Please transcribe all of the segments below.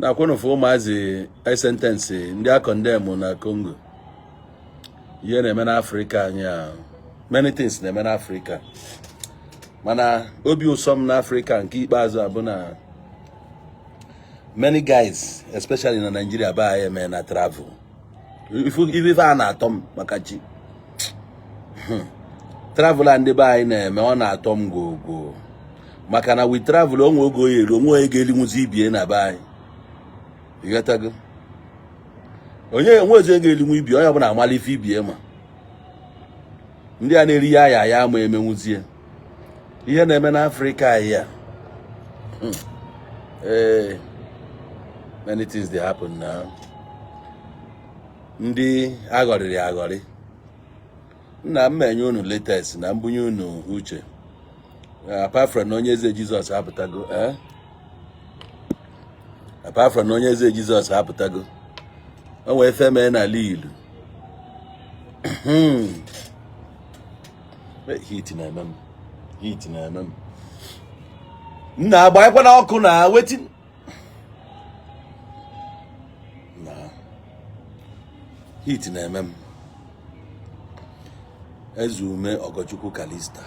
Na-akwụnụ fụ ụmụazị sentence ndị a condemn na Congo. Ihe na-eme n'Afrịka anyị a, many things na-eme n'Afrịka, mana obi ụsọ m n'Afrịka nke ikpeazụ a bụ na many guys, especially na Nigeria be anyị, eme na travel. Ife a na-atọ m maka chi travel a ndị be anyị na-eme, ọ na-atọ m gwogwo, maka na we travel onwe oge oyi eru onwe onye ga-elinwuzi ibie na be anyị. Ịghọtago? Onye onwe ozi ga-elinwu ibi, onye ọbụla amala ife ibie, ma ndị a na-eri ya ya ya ama emenwuzie ihe na-eme n'Afrịka anyị a. Ee, many things dey happen now. Ndị aghọrịrị aghọrị nna m enye unu latest na mbunye unu uche. Apart from na onye eze Jizọs apụtago, eh? Apart from na onye eze Jizọs apụtago, o nwee ife mee n'ala ilu. Heat na-eme m, heat na-eme m. Nna, agbanyekwana ọkụ na wetin na heat na-eme m. Eze Ume Ọgọchukwu, Kalista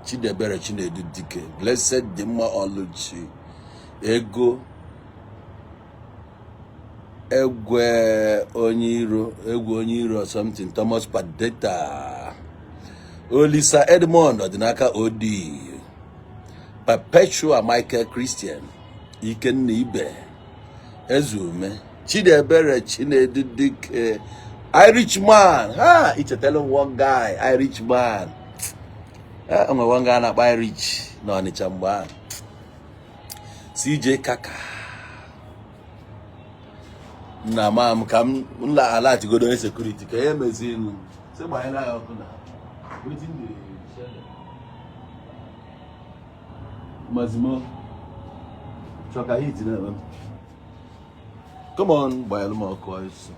Chidebere, Chinedu Dike, Blessed Dimma, Ọlụchi Ego, Egwe Onye Iro, Egwu Onye Iro something, Thomas Padeta, Olisa Edmond Ọdịnaka, Od Perpetua, Michael Christian, Ikenna Ibe, Eze Ume, Chidiebere, Chinedu Dike, Irishman. Ha ichetala one guy, Irishman. E nwere one guy a na-akpọ Irish n'Ọnịcha mgbe ahụ. CJ Kaka nna ma m ka m nla alatigodo onye security ka ya emezinu sị gbanyela ya ọkụ na wetin dey share. Mazimo chọka heat na-eme m. Come on, gbanyelụ m ọkụ ọsọ.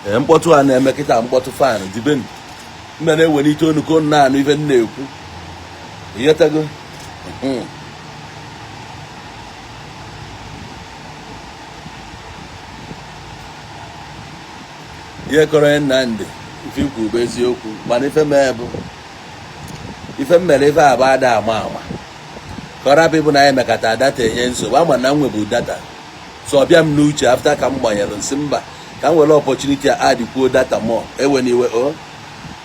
Ee, mkpọtụ a na-eme kịta, mkpọtụ fan diben mbe na-ewelite onu ka unu na-anụ ife m na-ekwu. Ịghọtago? Ihe kọrọ onye Nnamdị, ife ikwu bụ eziokwu, mana ife mee bụ ife m mere, ife a bụ ada ama ama ka ọ rapụ ịbụ na anyị mekata data enye nsogbu. Ama na m nwebu data, so ọ bịa m n'uche after ka m gbanyere nsị mba, ka m were opportunity a add kwuo data mọ ewe n'iwe o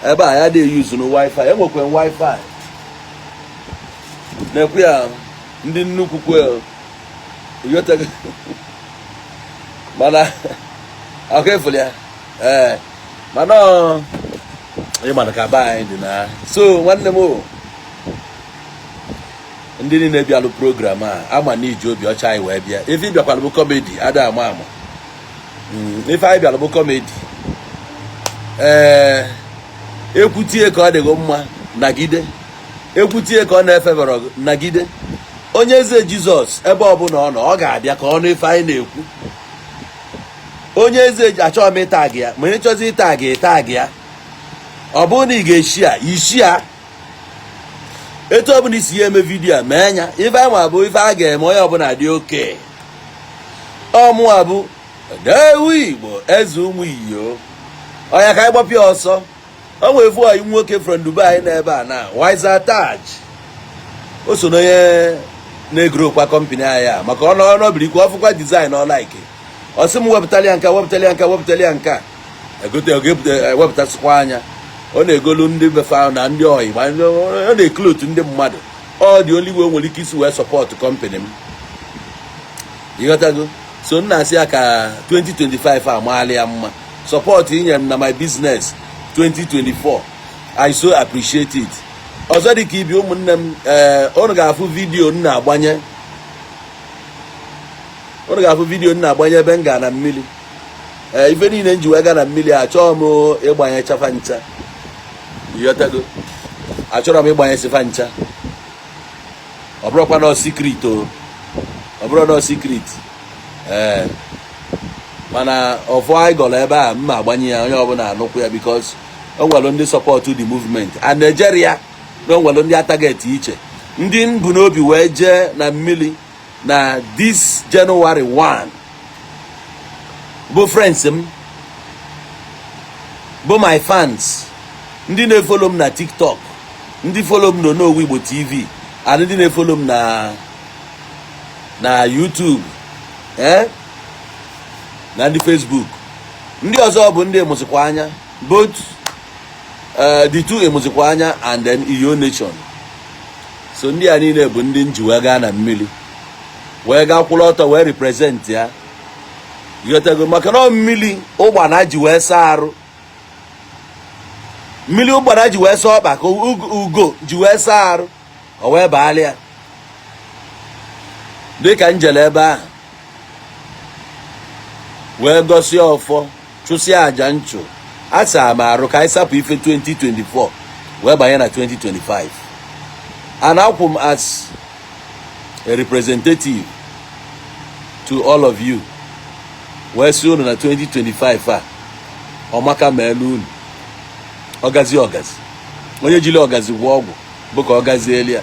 ebe a ya dị use nu wifi. Enwekwe m wifi na-ekwu ya ndị nnukwu kwe. Ịghọtago? Mana ọkụ efuli ya, ee, mana ọ ịmana ka be anyị dị na so. Nwanne m o, ndị niile bịalụ program a, ama na iji obi ọcha anyị wee bịa. Ife ịbịakwala bụ comedy, ada ama ama. Ife anyị bịalụ bụ comedy. Ee, ekwutie ka ọ dịghị mma, nagide. Ekwutie ka ọ na-efebere, nagide. Onye eze Jizọs, ebe ọbụla ọ nọ, ọ ga-abịa ka ọ nụ ife anyị na-ekwu. Onye eze, achọghị m ịtag ya, ma ị chọzi ịtag, ịtag ya. Ọ bụrụ na ị ga-eshi a ishi a, etu ọbụla isi ya eme video a, mee anya. Ife ama bụ ife a ga-eme onye ọbụla dị oke ọmụwa bụ Ewu Igbo, eze ụmụ iyo ọnya ka anyị gbapịa ọsọ. O nwee efu oyi nwoke from Dubai n'ebe a na Wiser Taj, o so n'onye na-egorokwa company anyị a, maka ọnụ ọnọbirikwa ọfụkwa design ọ like, ọ sị m wepụtala ya nka, wepụtala ya nka, wepụtala ya nka, egote ewepụtasịkwa anya. Ọ na-egolu ndị befa na ndị oyi, ma ọ na-eklotu ndị mmadụ. Ọ dị only way o nwere ike isi wee support company m. Ịghọtago? So nna asị ya ka 2025 a maala ya mma. Support inye m na my business 2024, I so appreciate it. Ọzọ dị ka ibi, ụmụnne m, ee, unu ga-afụ video m na-agbanye, unu ga-afụ video m na-agbanye ebe m ga na mmiri. Ee, ife niile m ji wee gaa na mmiri, achọghị m ịgbanye chafa ncha. Ịghọtago? Achọrọ m ịgbanye sifa ncha. Ọ bụrụkwa na secret o, ọ bụrụ na secret, ee, mana ọfọ anyị gọrọ ebe a, mma agbanye ya, onye ọbụla anụkwu ya, because O nwere ndị support the movement and Nigeria, na o nwere ndị a target iche, ndị m bu n'obi wee jee na mmiri na this January 1 bụ friends m, bụ my fans, ndị na-efollow m na TikTok, ndị follow m n'Onowu Igbo TV and ndị na-efollow m na YouTube, na ndị Facebook. Ndị ọzọ bụ ndị emụzikwa anya, both the two emụzikwa anya and then Iyo Nation. So ndị a niile bụ ndị nji wee gaa na mmiri, wee gaa kwụrụ ọtọ, wee represent ya. Ghọtago? Maka na mmiri ụgbana ji wee saa arụ, mmiri ụgbana ji wee saa ọkpa ka ugo ji wee saa arụ, o wee baala ya. Dịka njele ebe ahụ wee gosi ọfọ, chụsịa aja nchụ, asa m arụ ka anyị sapụ ife 2024 wee banye na 2025, and akwụ m as a representative to all of you wee sị unu na 2025 a, ọmaka ma elu unu, ọgazi ọgazi, onye jiri ọgazi gwọ ọgwụ bụ ka ọ gazie ya.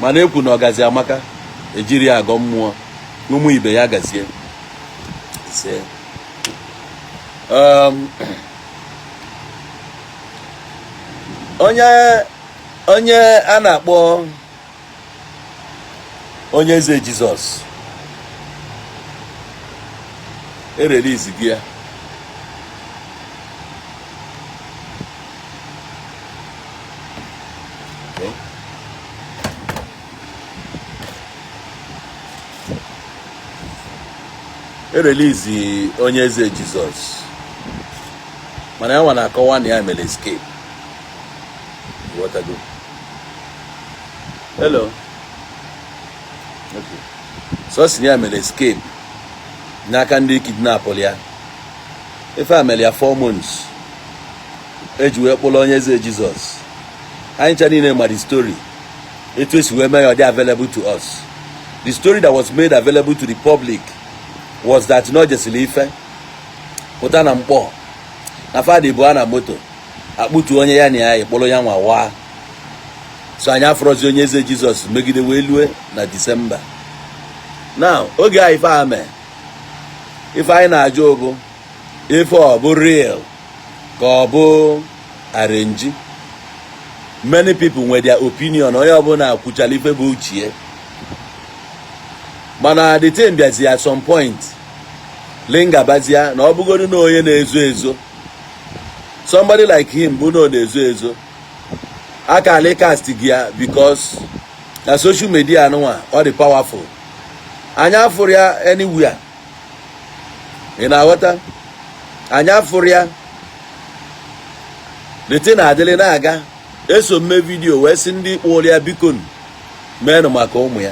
Mana ekwu na ọgazi amaka, ejiri ya agọ mmụọ. Ụmụ ibe ya gazie. Ise. Onye a na-akpọ Onye Eze Jizọs erelease gị ya. Okay. Erelease Onye Eze Jizọs, mana ya nwa na-akọwa na ya mere escape. Ghọtago? Hello. Okay. So si na ya mere escape n'aka ndị kidnapụrụ ya. Ife a mere ya 4 months eji wee kpụrụ Onye Eze Jizọs. Anyị ncha niile ma the story etu esi wee mee ya ọ dị available to us. The story that was made available to the public was that na o jesiri ife pụta na mkpọ na fada bụ a na moto akpụtu onye ya na ya kpụrụ ya nwa waa. So anyị afọrọzi Onye Eze Jizọs megide wee lue na Disemba. Now, oge a ife a mee, ife anyị na-ajụ bụ ife ọ bụ real ka ọ bụ arrange. Many people nwere their opinion, onye ọbụla kwuchara ife bụ uchie, mana the thing bịazi at some point lingabazia na ọ bụgodu na onye na-ezo ezo, somebody like him bụ na ọ na-ezo ezo aka ali cast gị ya, because na social media anụnwa ọ dị powerful. Anyị afụrụ ya anywhere, ị na-aghọta? Anyị afụrụ ya. The thing na-adịrị na-aga eso mme video wee sị ndị kpụrụ ya, biko meenụ maka ụmụ ya.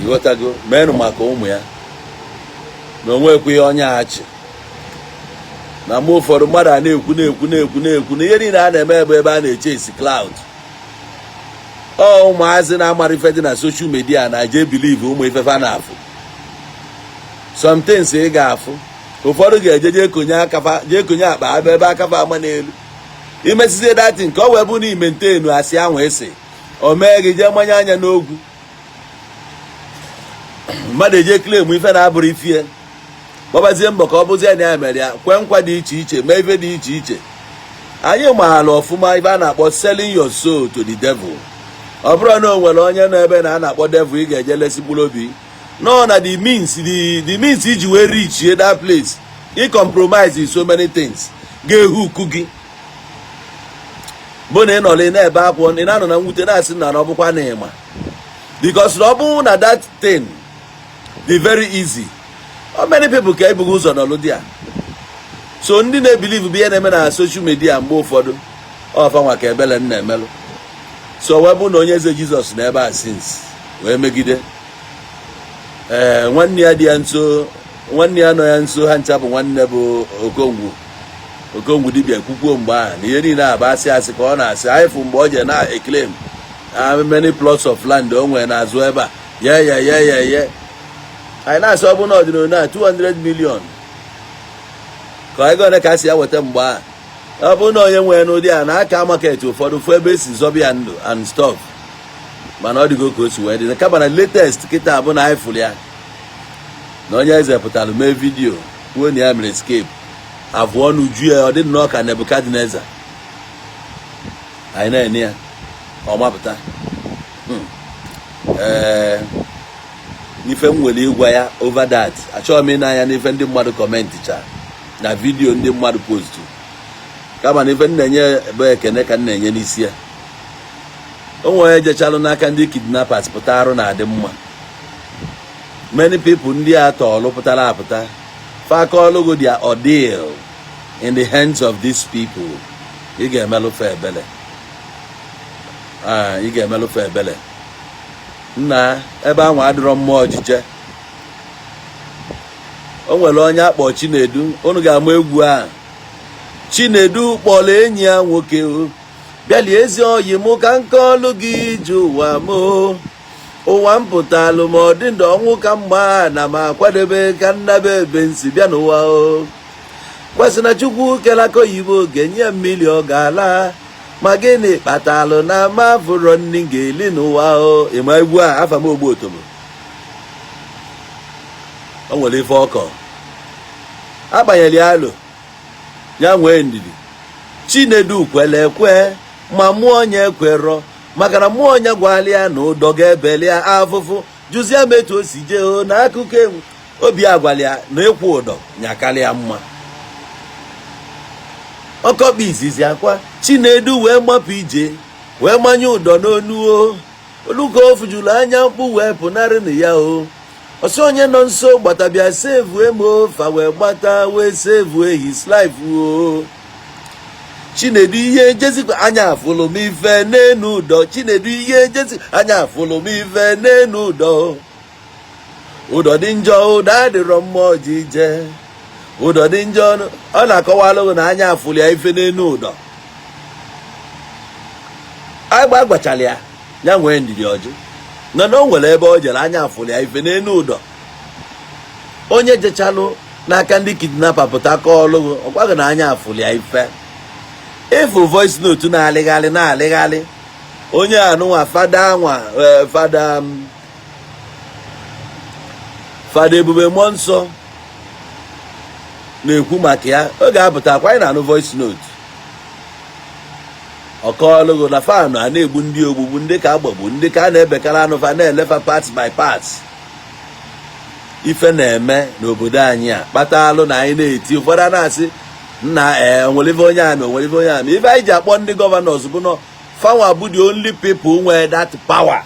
Ịghọtago? Meenụ maka ụmụ ya, na onwekwa ihe onye achị na mgbe ụfọdụ mmadụ a na-ekwu na-ekwu na-ekwu na-ekwu na ihe niile a na-eme bụ ebe a na-eche esi clout. Ọ ụmụazị na-amara ife dị na social media na-eje believe ụmụ ifefe na-afụ. Somethings ị ga-afụ, ụfọdụ ga-eje jee konye akafa, jee konye akpa ebe ebe akafa ama n'elu imesizie datin ka ọ wee bụ na imentenu asị ahụ esi o mee gị jee manye anya n'ogwu. Mmadụ eje claim ife na-abụrụ ifie, gbabazie mbọ ka ọ bụzie na ya mere ya, kwe nkwa dị iche iche, mee ife dị iche iche. Anyị maara ọfụma ife a na-akpọ selling your soul to the devil. Ọ bụrụ na o nwere onye nọ ebe na a na-akpọ devil, ị ga-eje lesi mkpụrụ obi nọ na the means iji wee reach that place, ị compromise so many things ga-ehu gị bụ na ị nọrọ na-ebe akwa, ị na-anọ na mwute, na-asị na ọ bụkwa na ịma, because na ọ bụrụ na that thing dị very easy, how many people ka ebughị ụzọ nọlụ dị a? So ndị na-ebelieve bụ ihe na-eme na social media mgbe ụfọdụ ọfa nwa ka ebele m na-emelụ. So wee bụ na Onye Eze Jizọs na ebe a since wee megide ee nwanne ya dị ya nso, nwanne ya nọ ya nso, ha ncha bụ nwanne, bụ Okongwu. Okongwu dibịa kwukwuo mgbe ahụ na ihe niile a bụ asị asị ka ọ na-asị. Anyị fụ mgbe ọ je na-eclaim how many plots of land o nwere n'azụ ebe a ye ye ye ye ye. Anyị na-asị ọ bụrụ na ọdịnala na 200 million ka ego ole ka a si ya weta mgbe ahụ. Ọ bụrụ na onye nwere n'ụdị a na-aka market, ụfọdụ fụ ebe esi zọba ya ndụ and stuff, mana ọ dịgo ka o si wee dị. Kama na latest kịta bụ na anyị fụrụ ya na onye eze pụtara mee video kwuo na ya mere escape abụọ n'uju ya. Ọ dị nnọọ ka Nebukadneza anyị na-ene ya, ọ mapụta. Ee, n'ife m nwere ịgwa ya over that, achọghị m ịna anya n'ife ndị mmadụ comment cha na video ndị mmadụ post, kama na ife m na-enye bụ ekene ka m na-enye n'isi ya. O nwere onye jechalụ n'aka ndị kidnappers pụta, arụ na-adị mma. Many people ndị a tọọlụ pụtara apụta, fakọlụgo their ordeal in the hands of these people. Ị ga-emelụfe ebele. Ah, ị ga-emelụfe ebele nna. Ebe ahụ adịrọ mma ọjije. O nwere onye akpọ Chinedu, unu ga-ama egwu a. Chinedu kpọrọ enyi ya nwoke, o bịalie, ezi oyi mụ, ka nkọlụ gị ije ụwa m o. Ụwa m pụtalụ ma ọ dị ndụ, ọnwụ ka mma na m akwadebe ka nnaba ebe nsi bịa n'ụwa. O kwesị na Chukwu kelaka oyibo ga-enye ya mmiri, ọ ga-ala. Ma gịnị kpatalụ na ma fụrọ nni ga-eli n'ụwa? O ịma egwu a, afa m ogbu otobo. O nwere ife ọkọ agbanyere ya alo ya nwee ndidi. Chinedu kwele ekwe, ma mmụọ onye ekwerọ, maka na mmụọ onye gwala ya na ụdọ ga-ebeli ya afụfụ. Jụzie m etu o si jee o na akụkọ enwe obi agwala ya na ịkwụ ụdọ nyakarịa mma. Ọkọkpa izizi akwa, Chinedu wee mapụ ije, wee manye ụdọ n'onu o oluka o fujuru anya, mkpu wee pụnarị na ya o. Ọsọ onye nọ nso gbata bịa save m o. Fa wee gbata wee save his life o. Chinedu ihe jezikwa anya afụlụ m ife n'enu ụdọ. Chinedu ihe jezi anya afụlụ m ife n'enu ụdọ. Ụdọ dị njọ, ụdọ adịrọ mma ojije, ụdọ dị njọ. Ọ na-akọwalụ gị na anya afụlụ ya ife n'enu ụdọ. Agba agwachala ya, ya nwee ndidi, ọjụ na na o nwere ebe o jere anya afụlụ ya ife n'enu ụdọ. Onye jechalụ n'aka ndị kidnapper pụta kọọlụ gị, ọ gwaghị na anya afụlụ ya ife. Ịfụ voice note na-alịghalị na-alịghalị onye anụnwa, fada anwa, fada Ebube Mmụọ Nsọ na-ekwu maka ya oge apụta akwa. Anyị na-anụ voice note, ọkọọlụgụ na fanụ a na-egbu ndị ogbugbu, ndị ka agbagbu, ndị ka a na-ebekara anụ, fa na-elefa parts by parts. Ife na-eme n'obodo anyị a kpatalụ na anyị na-eti. Ụfọdụ a na-asị nna, ee, onwere ife onye amị, onwere ife onye amị. Ife anyị ji akpọ ndị governors bụ nọ fanwa bụ the only people nwere that power.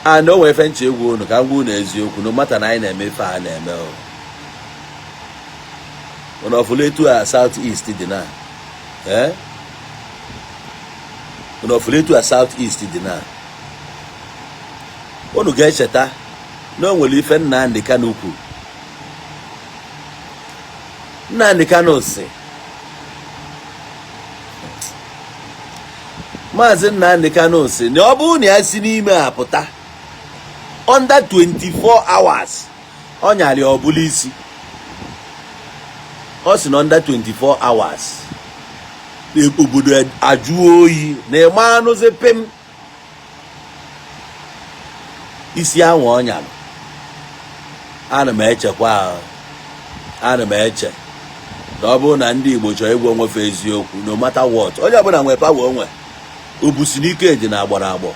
And o nwere ife nche egwu unu, ka m gwa unu eziokwu. No matter na anyị na-eme ife a na-eme o, unu ọfụla etu a South East dị na, ee, unu ọfụla etu a South East dị na, unu ga-echeta na o nwere ife Nnamdi Kanu kwuru. Nnamdi Kanu si, Maazị Nnamdi Kanu si na ọ bụrụ na ya si n'ime a pụta under 24 hours, ọ nyara ọ bụla isi. Ọ sị na under 24 hours, obodo ajụọ oyi na ịma anụzi pim isi ahụ ọ nyara. Ana m echekwa, ana m eche na ọ bụrụ na ndị Igbo chọrọ ịgwa onwefe eziokwu, no matter what, onye ọbụla nwere power onwe obusi n'ike dị na agbara agbọ.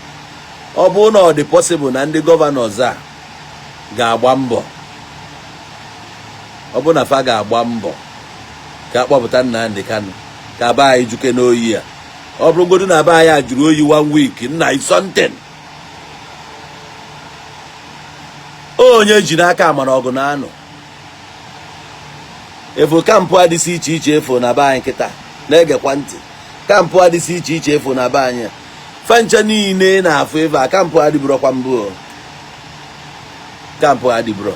Ọ bụrụ na ọ dị possible na ndị governors a ga-agba mbọ, ọ bụrụ na fa ga-agba mbọ ka akpọpụta Nnamdi Kanu, ka be anyị juke n'oyi a. Ọ bụrụgodu na be anyị a jụrụ oyi one week, nna, is something. Onye ji n'aka amara ọgụ na anụ efu. Camp adịsị iche iche efu na be anyị kịta na-egekwa ntị. Camp adịsị iche iche efu na be anyị, fancha niile na-afụ ebe a, camp adịbụrọkwa mbụ, camp adịbụrọ.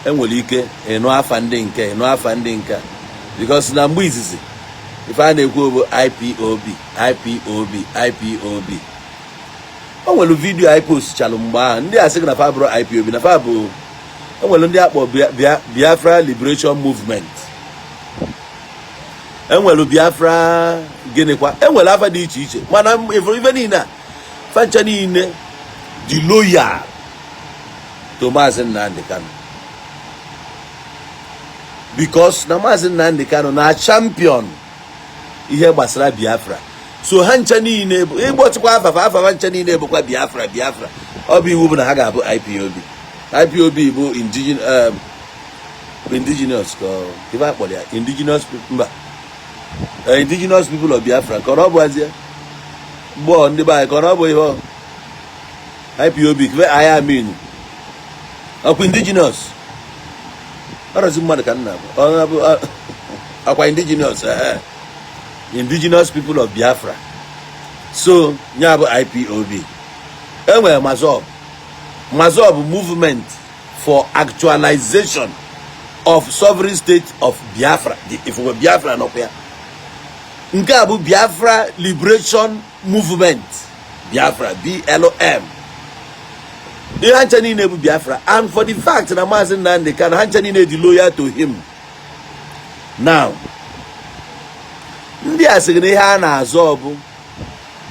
Enwere ike ịnụ afa ndị nke, ịnụ afa ndị nke, because na mgbe izizi ife a na-ekwu bụ IPOB, IPOB, IPOB. O nwere video anyị postchalụ mgbe ahụ, ndị a sị gị na fa bụrụ IPOB, na fa bụ, o nwere ndị akpọ Biafra Liberation Movement. Enwere Biafra gịnịkwa, enwere afa dị iche iche, mana ịfụrụ ife niile a, fa ncha niile dị loyal to Maazị Nnamdi Kanu, because na Maazị Nnamdi Kanu na champion ihe gbasara Biafra. So ha ncha niile bụ ịgbọchịkwa afafa afafa ncha niile bụkwa Biafra, Biafra. Ọ bụ iwu bụ na ha ga-abụ IPOB. IPOB bụ indigenous ka ife akpọrọ ya, indigenous mba, Indigenous People of Biafra, ka ọ bụ azie gbọọ ndị be anyị, ka ọ bụ ihe IPOB kve anyị amin ọkwa indigenous ọrọzi mmadụ ka nna bụ ọkwa indigenous, Indigenous People of Biafra. So ya bụ IPOB. Enwere MASSOB. MASSOB, Movement for Actualization of Sovereign State of Biafra. Ifufe Biafra nọkwa ya. Nke a bụ Biafra Liberation Movement, Biafra, BLM. Ihe ha ncha niile bụ Biafra, and for the fact na Maazị Nnamdi Kanu, ha ncha niile dị loyal to him. Now ndị a sịrị na ihe a na-azọ bụ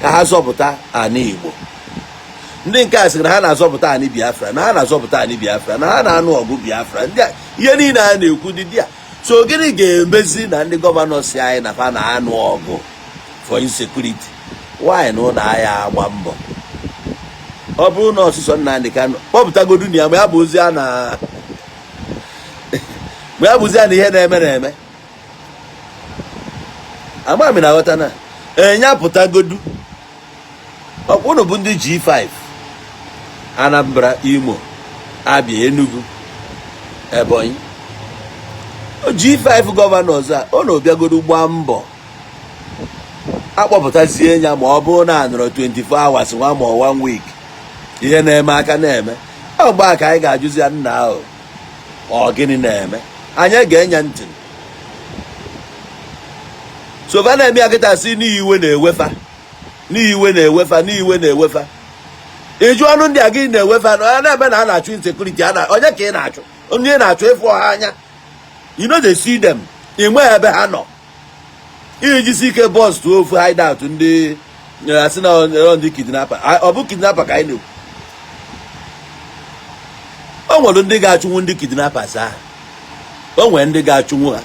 ka ha zọpụta ana Igbo. Ndị nke a sịrị na ha na-azọpụta anị Biafra, na ha na-azọpụta anị Biafra, na ha na-anụ ọgụ Biafra. Ndị a, ihe niile a na-ekwu dị dị a. So gịnị ga-emezi na ndị governor si anyị na fa na-anụ ọgụ for insecurity? Why na ụlọ agha agba mbọ? Ọ bụrụ na ọsụsọ Nnamdi Kanu kpọpụtagodu na ya, ma ya bụ ozi a na ma ya bụzi ya na ihe na-eme na-eme, ama m na aghọta na enya pụtagodu. Ọkwa unu bụ ndị G5, Anambra, Imo, Abia, Enugu, Ebonyi, G5 governors a, ọ na obiagodu gbaa mbọ akpọpụtazie ya. Ma ọ bụrụ na anọrọ 24 hours nwa ma one week, ihe na-eme aka na-eme ọgba ka anyị ga-ajụzi ya, nna ahụ, ọ gịnị na-eme? Anyị ga-enye ntị. Sofa na-eme ya kịta, si n'ihi iwe na-ewefa, n'ihi iwe na-ewefa, n'ihi iwe na-ewefa. Ịjụ ọnụ ndị a, gịnị na-ewefa? Na na-eme na a na-achụ insecurity a na onye ka ị na-achụ? Onye ị na-achụ ịfụ ọha anya, you no dey see them. Ị nweghị ebe ha nọ iji ike bọs tụọ ofu hideout. Ndị asị na ọ ndị kidnapper, ọ bụ kidnapper ka anyị na-ekwu. O nwere ndị ga-achụnwu ndị kidnappers ahụ, o nwere ndị ga-achụnwu ha.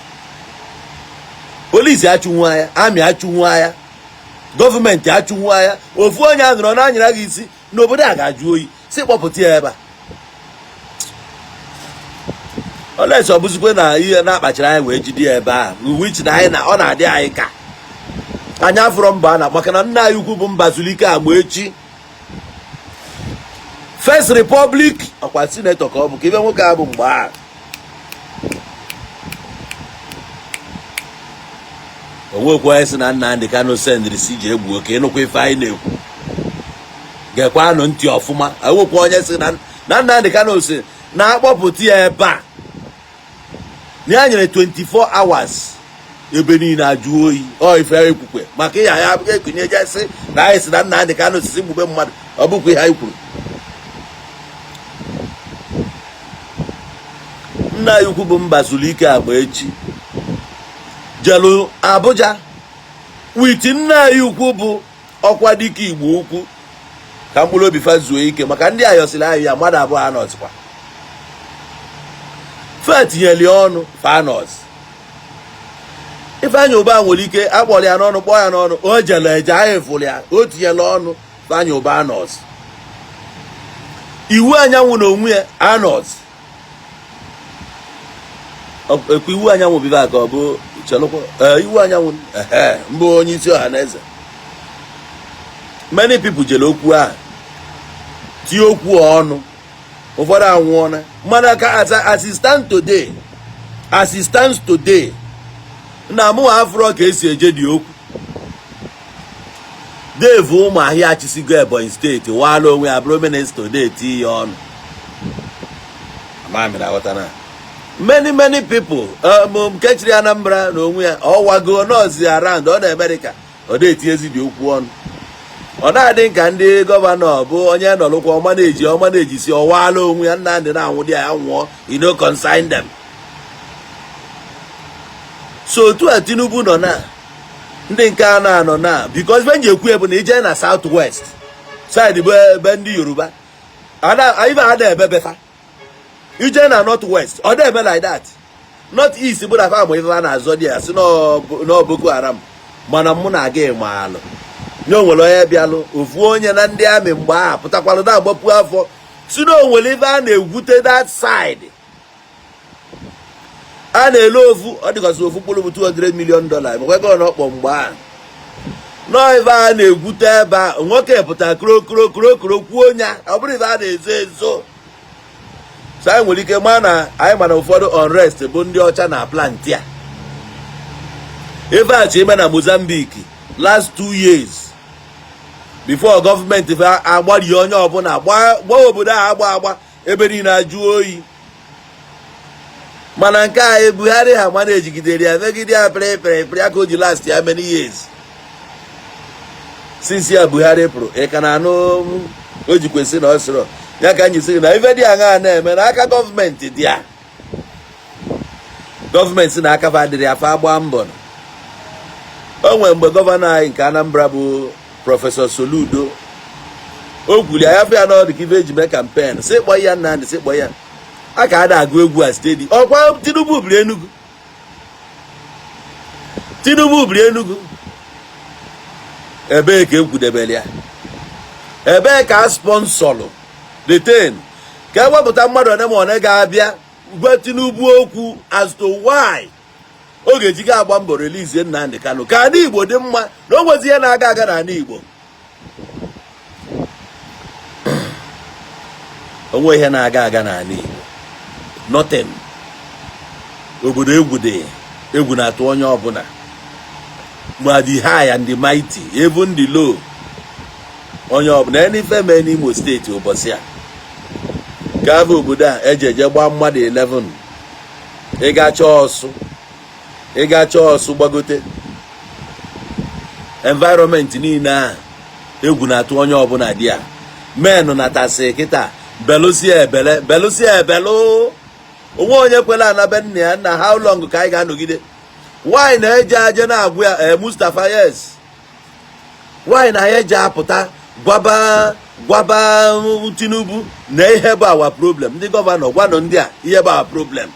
Polisi achụnwu agha, army achụnwu agha, gọọmenti achụnwu agha. Ofu onye a nọrọ n'anyara gị isi n'obodo a ga-ajụ oyi, si kpọpụta ya ebe a. Olesi ọ bụzikwe na ihe na-akpachara anyị wee jide ya ebe a, which na anyị na ọ na-adị anyị ka anyị afụrọ mba a na maka na nna anyị ukwu bụ Mbazulike Amaechi, First Republic, ọkwa senator ka ọ bụ, ka ibe nwoke a bụ mgbe a onwekwa onye sị na Nnamdị Kanu sendịrị si ji egbuo ka ịnụkwa ife anyị na-ekwu. Gekwanụ ntị ọfụma. Enwekwa onye sị na Nnamdị Kanu si na-akpọpụta ya ebe a, na ya nyere 24 hours, ebe niile ajụ oyi. Ọ ife ekwukwe maka ịya ya ekunye jesị na anyị si na Nnamdị Kanu sisi gbube mmadụ. Ọ bụkwa ihe anyị kwuru. Nna anyị ukwu bụ Mbazulike Amaechi jelu Abuja with nna anyị ukwu bụ ọkwa dike Igbo ukwu, ka mkpụrụ obi fa zuo ike, maka ndị ayọsịrị anyị ya mmadụ abụọ anọzikwa fe tinyere ya ọnụ fanọs. Ifeanyị Ụba nwere ike akpọrọ ya n'ọnụ, kpọọ ya n'ọnụ, o jere eje, anyị fụrụ ya, o tinyere ọnụ. Ifeanyị Ụba anọs, Iwu Anyanwụ na onwe ya anọs. Ekwe Iwu Anyanwụ biba ka ọ bụ chelụkwa Iwu Anyanwụ ehe mbụ onye isi ọha na eze. Many people jere okwu ahụ, tie okwu ọnụ, ụfọdụ anwụọna. Mana ka as it stands today na mụ afụrọ ka esi eje dị okwu. Dave Umahi achịsigo Ebonyi steeti, waala onwe ya bụrụ minista, ode eti ya ọnụ. Amami na aghọta na many many people nke chịrị Anambra na onwe ya, ọ wago nọọsụ around, ọ na Amerịka, ọ na-etinyezi dị okwu ọnụ. Ọ na-adị nka ndị governor bụ onye nọrụkwa ọma na-eji ọma na-ejisi ọwaala onwe ya. Nnamdị na-anwụ dị ya nwụọ, you no concern them. So otu a Tinubu nọ na ndị nke a na-anọ na, because ife m ji ekwu bụ na ije na South West side bụ ebe ndị Yoruba ife a na-ebe befa. Ije na North West, ọ na-eme like that. North East bụ na fa ma ife a na-azọ dị ya, si na Boko Haram. Mana mụ na aga ịma alụ nye onwere onye bịalụ, ofu onye na ndị amị mgbe ahụ pụtakwalụ na-agbapụ afọ, si na onwere ife a na-egwute that side, a na-ele ofu, ọ dịgasị ofu mkpụrụ bụ $200 million, makwa ego ọ n'ọkpọ mgbe ahụ nọọ. Ife a na-egwute ebe a, nwoke pụta kuro kuro kuro kuro kwuo nya, ọ bụrụ ife a na-ezo ezo. So anyị nwere ike maa na anyị ma na ụfọdụ unrest bụ ndị ọcha na plant a. Ife a chi ime na Mozambique last 2 years before gọọmenti agbarie onye ọbụla gbaa obodo ahụ agba agba, ebe niile ajụ oyi. Mana nke a Buhari ha mana ejigidere ya megide ya pịrị pịrị pịrị aka o ji last ya many years since ya Buhari pụrụ. Ị ka na-anụ o ji kwesị na ọ sịrọ ya ka anyị sị na ife dị aṅaa na-eme na aka gọọmenti dị ya, gọọmenti na aka fa adịrị afa agba mbọ. O nwere mgbe gọvanọ anyị nke Anambra bụ Professor Soludo o kwuru ya, ya n'ọdụ ka ife eji mee campaign, si kpọ ya Nnamdị, si kpọ ya a ka a na-agụ egwu a steady. Ọkwa Tinubu biri Enugu, Tinubu biri Enugu, ebee ka ekwudebere ya? Ebee ka a sponsorlụ detain ka ewepụta mmadụ one ma one ga-abịa gwa Tinubu okwu as to why ọ ga-eji ga agba mbọ release Nnamdị Kanu, ka ala Igbo dị mma, na o nwezi ihe na-aga aga n'ala Igbo? Onwe ihe na-aga aga n'ala Igbo? Nothing. Obodo egwu dị, egwu na-atụ onye ọbụla, ma the high and the mighty, even the low, onye ọbụla. Enife mee n'Imo Steeti ụbọchị a ka abụ obodo a eji eje gbaa mmadụ 11. Ịgacha ọsụ, ịgacha ọsụ gbagote environment niile ahụ, egwu na-atụ onye ọbụla dị ya. Menụ natasị kịta belụsie ebele, belụsie ebelụ, onwe onye kwela anabe nna ya nna. How long ka anyị ga-anọgide? Why na-eje aje na-agwụ ya? Ee, Mustapha, yes. Why na ya eje apụta gwaba gwaba Tinubu na ihe bụ our problem? Ndị gọvanọ, gwanụ ndị a ihe bụ our problem.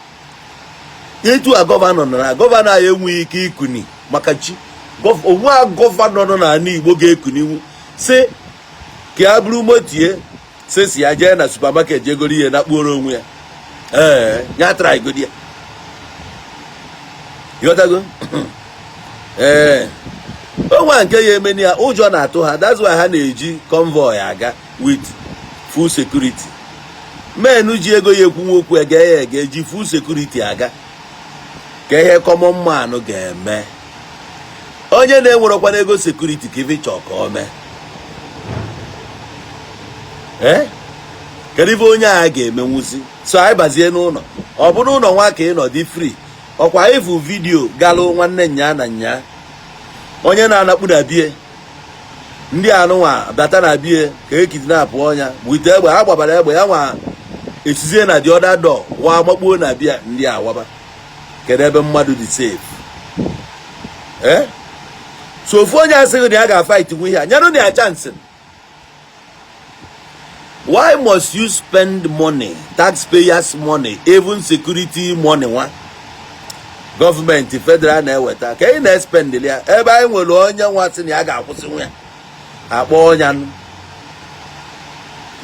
Etu a gọvanọ nọ na gọvanọ anyị enweghị ike ikuni maka chi onwe a. Gọvanọ nọ n'ala Igbo ga-ekuniwu si ka ya bụrụ motie, si si ya jee na supermarket jegoro ihe na kpuoro onwe ya. Ee, ya tara igodi ya, ịghọtago? Ee, onwe nke ya emeni ya, ụjọ na-atụ ha. That's why ha na-eji convoy aga with full security. Men ji ego ya ekwunwe okwu ege ya ege, eji full security aga. Ka ihe common man ga-eme, onye na-enwerekwana ego security, ka ife chọọ ka o mee? Ee, kedu ife onye a ga-emenwuzi? So anyị bazie n'ụlọ, ọ bụrụ ụlọ nwa ka ị nọ dị free. Ọkwa ịfụ video galụ nwanne nya na nya, onye na-anakpu na bie, ndị anụnwa bata na bie ka e kidnap ọnya wite egbe. Ha gbabara egbe ya nwa, esizie na the other door wa makpuo na bia ndị awaba. Kedu ebe mmadụ dị safe? Ee, so ofu onye asịghị na ya ga-fight nwe ihe a, nyenụ na ya chance. Why must you spend money, taxpayers' money, even security money nwa gọọmenti federal na-eweta, ka ị na-espendili ya ebe anyị nwere onye nwa sị na ya ga-akwụsị nwa ya? Akpọ ọnya nụ,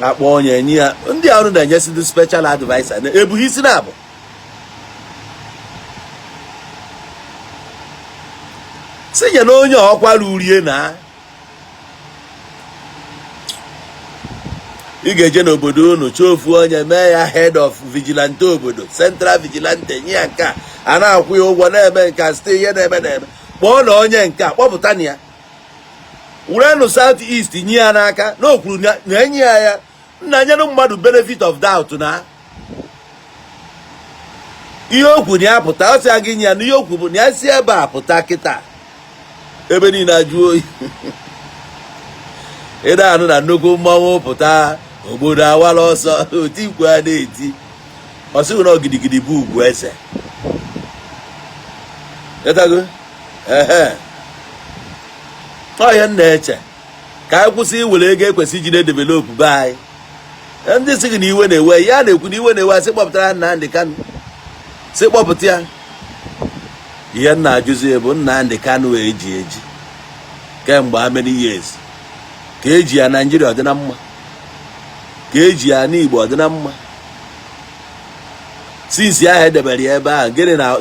akpọ onye enye ya. Ndị ọrụ na-enyesi ndị special adviser na-ebughị isi na abụ sinye na onye ọkwa rurie na ị ga-eje n'obodo unu chọọ ofu onye, mee ya head of vigilante obodo, central vigilante, nye ya nke a, a na-akwụ ya ụgwọ, na-eme nke a site ihe na-eme na-eme. Kpọọ na onye nke a, kpọpụta na ya, werenụ South East nye ya n'aka na o kwuru na enye ya ya nna. Nyenụ mmadụ benefit of doubt na ihe okwu na ya pụta. Ọ sị ya gị nye ya na ihe okwu bụ na ya si ebe a pụta kịta, ebe niile ajụ oyi. Ịda anụ na nnukwu mmanwụ pụta, obodo awala ọsọ, oti ikwu a na-eti, ọ sịghị na gidigidi bụ ugwu eze. Ịtago? Ehe, ọ ihe m na-eche ka anyị kwụsị iwere ego ekwesị iji na-edevelop be anyị. Ndị sị gị na iwe na-ewe ya, na-ekwu na iwe na-ewe, sị kpọpụtara Nnamdị Kanụ, sị kpọpụta ya. Ihe m na-ajụzi bụ, Nnamdị Kanụ eji eji kemgbe how many years ka eji ya? Naijiria ọ dị na mma? Ka eji ya n'Igbo ọ dị na mma? Since ahụ edebere ya ebe ahụ,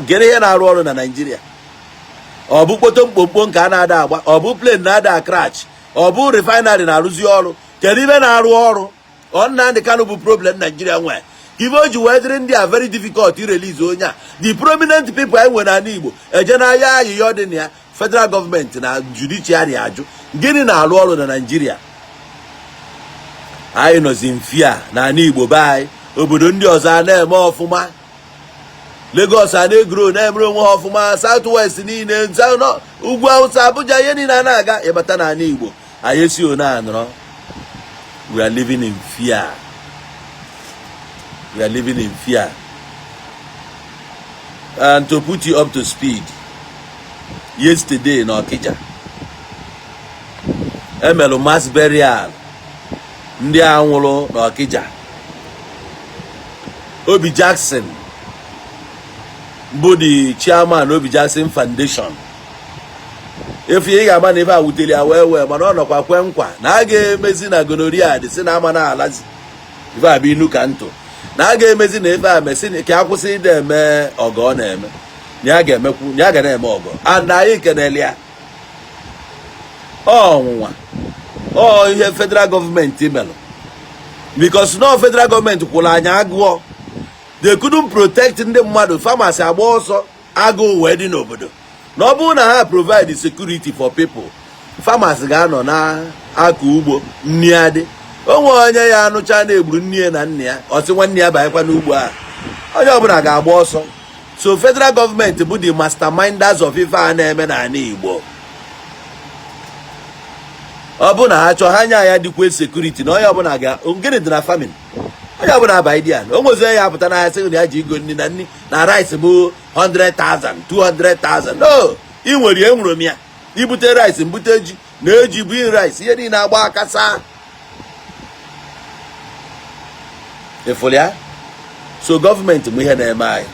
gịnị ihe na-arụ ọrụ na Naijiria? Ọ bụ kpoto mkpomkpo nke a na-ada agba? Ọ bụ plane na-ada crash? Ọ bụ refinery na-arụzi ọrụ? Kedu ibe na-arụ ọrụ? Ọ Nnamdị Kanụ bụ problem Naijiria nwee? Ibe o ji wee dịrị ndị a very difficult irelease onye a, the prominent people anyị nwere n'ala Igbo eje n'ahịa ayịyọ dị na ya, federal gọọmenti na judiciary ajụ gịnị na-arụ ọrụ na Naijiria. Anyị nọzi mfia n'ala Igbo be anyị. Obodo ndị ọzọ a na-eme ọfụma, Lagos a na-egrow, na-emere onwe ha ọfụma, South West niile, ugwu Awụsa, Abuja, ihe niile a na-aga. Ịbata n'ala Igbo, anyị esi one anọrọ. We are living in fear, we are living in fear. And to put you up to speed, yesterday na Okija emelụ mass burial ndị a nwụrụ n'Okija. Obi Jackson bụ the chairman Obi Jackson Foundation. Efu ị ga-ama na ife a wutere ya wee wee, mana ọ nọkwa kwe nkwa na a ga-emezi na gonorrhea dị, si na ama na alazi ife a bụ inu ka ntụ, na a ga-emezi na ife a mesi ka a kwụsị ịda eme ọgọ ọ na-eme, na ya ga-emekwu, na ya ga na-eme ọgọ. And anyị kenele ya. Ọnwụnwa ọ ihe federal gọọmenti melụ, because no federal gọọmenti kwụrụ anyị agụọ. They couldn't protect ndị mmadụ, farmers agba ọsọ, agụụ wee dị n'obodo. Na ọ bụrụ na ha provide security for people, farmers ga-anọ na-akọ ugbo, nni adị. Onwe onye ya anụcha na-egburu nne ya na nna ya, ọ sị nwanne ya banyekwa n'ugbo a, onye ọbụla ga-agba ọsọ. So federal gọọmenti bụ the masterminders of ife a na-eme n'ala Igbo. Ọ bụ na ha chọọ, ha nye ya dịkwa security na onye ọbụla ga gịnị dị na farming, onye ọbụla aba idi ya. O nwezie ya apụta n'ahịa sị na ya ji igo nri na nri na rice bụ 100,000, 200,000. No, ị nwere ya, enwere m ya. Ibute rice, mbute ji na eji bụ rice, ihe niile agba aka saa ịfụrụ ya. So gọọmenti bụ ihe na-eme anyị.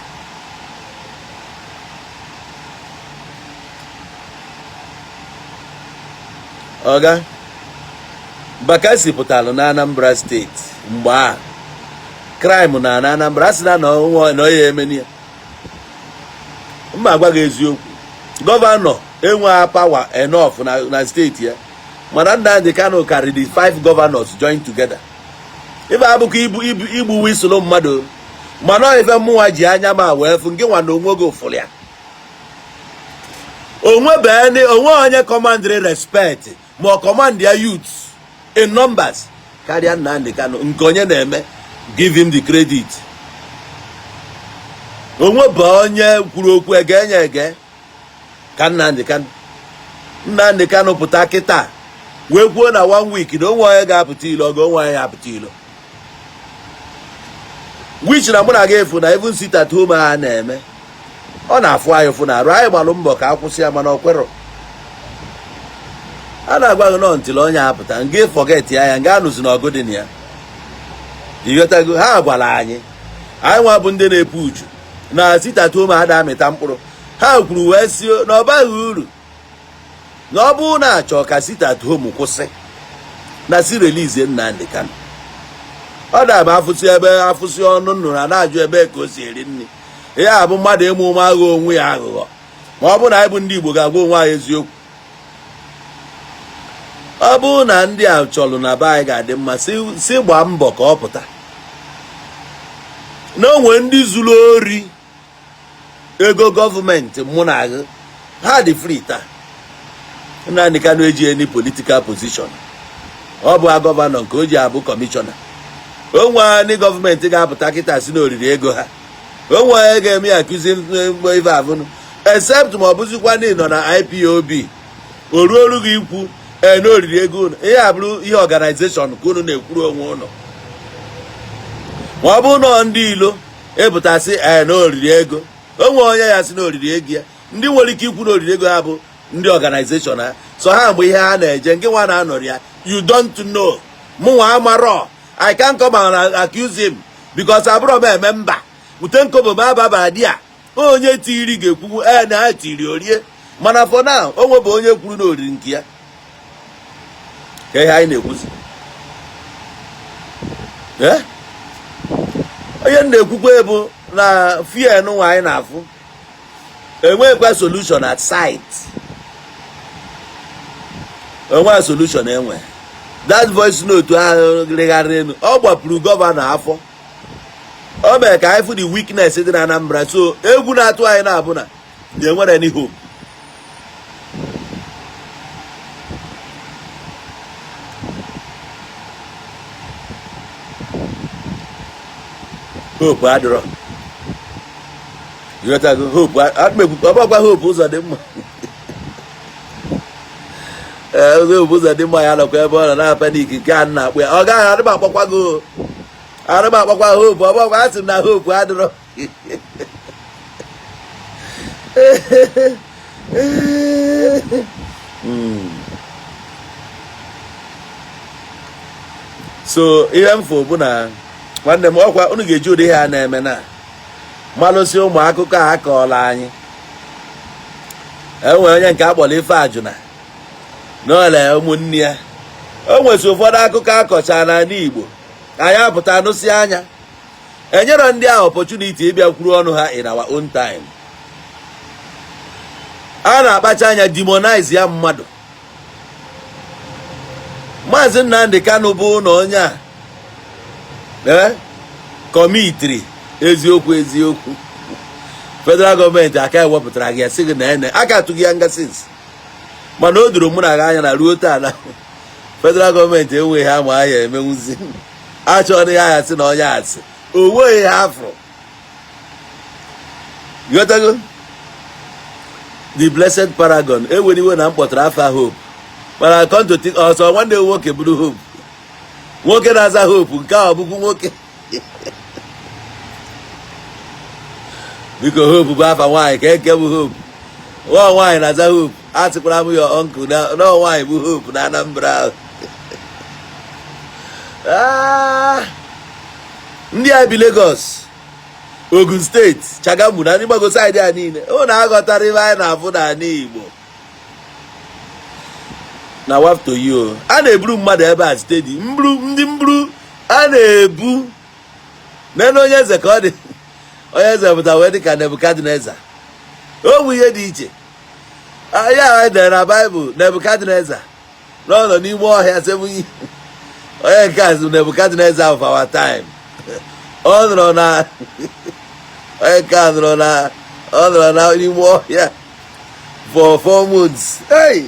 Ọga Bakassi pụtara na Anambra Steeti mgbe a crime na Anambra sị na na ọ ya emeni ya. Mma agwa gị eziokwu, gọvanọ enweghị power enough na steeti ya, mana Nnamdi Kanu karịrị five governors join together. Ife abụkọ ibu ibu igbu whistle mmadụ, mana ife mmụnwa ji anya ma wee fụ nke nwa na onwe gị ụfụrụ ya. Onwe bee onwe onye commandịrị respect ma ọ command ya youth in numbers karịa Nnamdi Kanu. Nke onye na-eme, give him the credit. Onwe bụ onye kwuru okwu ege enye ege ka Nnamdi Kanu. Nnamdi Kanu pụta kịta wee kwuo na one week na onwe onye ga-apụta ilo, oge onwe onye ga-apụta ilo, which na mụ na gị efu na even sit at home a na-eme, ọ na-afụ anyị ụfụ na arụ. Anyị gbalụ mbọ ka a kwụsị ya, mana ọ kwerọ. A na-agwa gị nọ ntịrị onye apụta nga forget ya, ya nga anụzi na ọgụ dị na ya. Ịghọtago? Ha gwara anyị, anyị nwa bụ ndị na-epu uchu na sit at home ada amịta mkpụrụ. Ha kwuru wee si na ọ baghị uru, na ọ bụrụ na achọ ka sit at home kwụsị, na si release Nnamdi Kanu. Ọ na-abụ afụsị ebe afụsị ọnụ nnụnụ, a na-ajụ ebe ka o si eri nri. Ihe a bụ mmadụ ịmụ ụmụ aghọ onwe ya aghụghọ. Ma ọ bụrụ na anyị bụ ndị Igbo ga-agwa onwe anyị eziokwu, ọ bụrụ na ndị a chọrọ na be anyị ga-adị mma, si gbaa mbọ ka ọ pụta na onwe ndị zuru ori ego gọọmenti. Mụ na gị ha dị free taa. Nnamdi Kanu eji any political position, ọ bụ a gọvanọ nke o ji abụ kọmishọna. Onwe ndị gọọmenti ga-apụta kịta si n'oriri ego ha, onwe onye ga-eme ya akụzi ife avụnụ, except ma ọ bụzikwa na ị nọ na IPOB, o ruo oru gị ikwu ee na oriri ego unu. Ihe a bụrụ ihe organization ka unu na-ekwuru onwe unu. Ma ọ bụrụ na ndị ilo ịpụtasị ee na oriri ego, onwe onye ya si na oriri ego ya. Ndị nwere ike ikwu na o riri ego ha bụ ndị organization ha, so ha mgbe ihe ha na-eje nke nwa na-anọrọ ya, you don't know. Mụnwa amarọ, I can't come and accuse him because abụrọ m eme mba ute nkobo m ababa di a. Onye tiri ga-ekwukwu ee na ha tiri orie, mana for now o nwebe onye kwuru na o riri nke ya. Ka ihe anyị na-ekwuzi, ee, onye m na-ekwukwa bụ na fear nwa anyị na-afụ enwekwa solution at sight, enwe solution enwe. That voice note ahụ rịgharịrị elu, ọ gbapụrụ gọvanọ afọ. O mere ka anyị fụ the weakness dị na Anambra. So egwu na-atụ anyị na-abụ na enwere any hope. Hope adịrọ, ịghọtago? Hope ọgbakwa, Hope Ụzọdịmma, ee, Hope Ụzọdịmma ya nọkwa ebe ọ nọ na panic nke a na-akpụ ya. Ọ gaghị adịm akpọkwa gị, adịm akpọkwa Hope. Ọgbakwa, asị m na hope adịrọ. So ihe m fụ bụ na nwanne m, ọkwa unu ga-eji ụdị ihe a na-eme na malụsị ụmụ akụkọ a akọọla anyị. Enwere onye nke akpọrọ ife ajụna n'ole ụmụnne ya. O nwesị ụfọdụ akụkọ akọcha n'ala Igbo, anyị apụta nụsị anya enyere ndị ahụ opportunity ịbịa kwuru ọnụ ha in our own time. A na-akpacha anya demonize ya mmadụ. Maazị Nnamdi Kanu bụ na onye a ee commitiri eziokwu eziokwu, federal gọọmenti aka ewepụtara gị ya sị gị na ene aka atụghị ya nga since, mana o doro mụ na gị anya na ruo taa na federal gọọmenti enweghị ha ma ya emenwuzi achọghị ya ya sị na onye asị o nweghị ha afụrụ. Ghọtago? The Blessed Paragon, ewere iwe na m kpọtara afa Hope, mana kọntụ ọsọ nwanne m nwoke bụrụ Hope, nwoke na-aza Hope nke a ọ bụkwu nwoke. Biko, Hope bụ afa nwaanyị ka eke bụ Hope. Nwa nwaanyị na-aza Hope. Asịkwara m ya uncle na nwaanyị bụ Hope na Anambra ahụ. Ah, ndị a bi Lagos, Ogun steeti, Chagamu na ndị gbago side a niile, ụnụ aghọtara ibe anyị na-afụ n'ala Igbo na waftoyo. A na-eburu mmadụ ebe a steady, mburu ndị mburu a na-ebu n'elu onye eze ka ọ dị. Onye eze pụta wee dị ka Nebukadneza. O bụ ihe dị iche ya dere na Baịbụl, Nebukadneza na ọ nọ n'ime ọhịa seven. Onye nke a bụ Nebukadneza of our time. Ọ nọrọ na onye nke a nọrọ na ọ nọrọ na n'ime ọhịa for 4 months. Hey!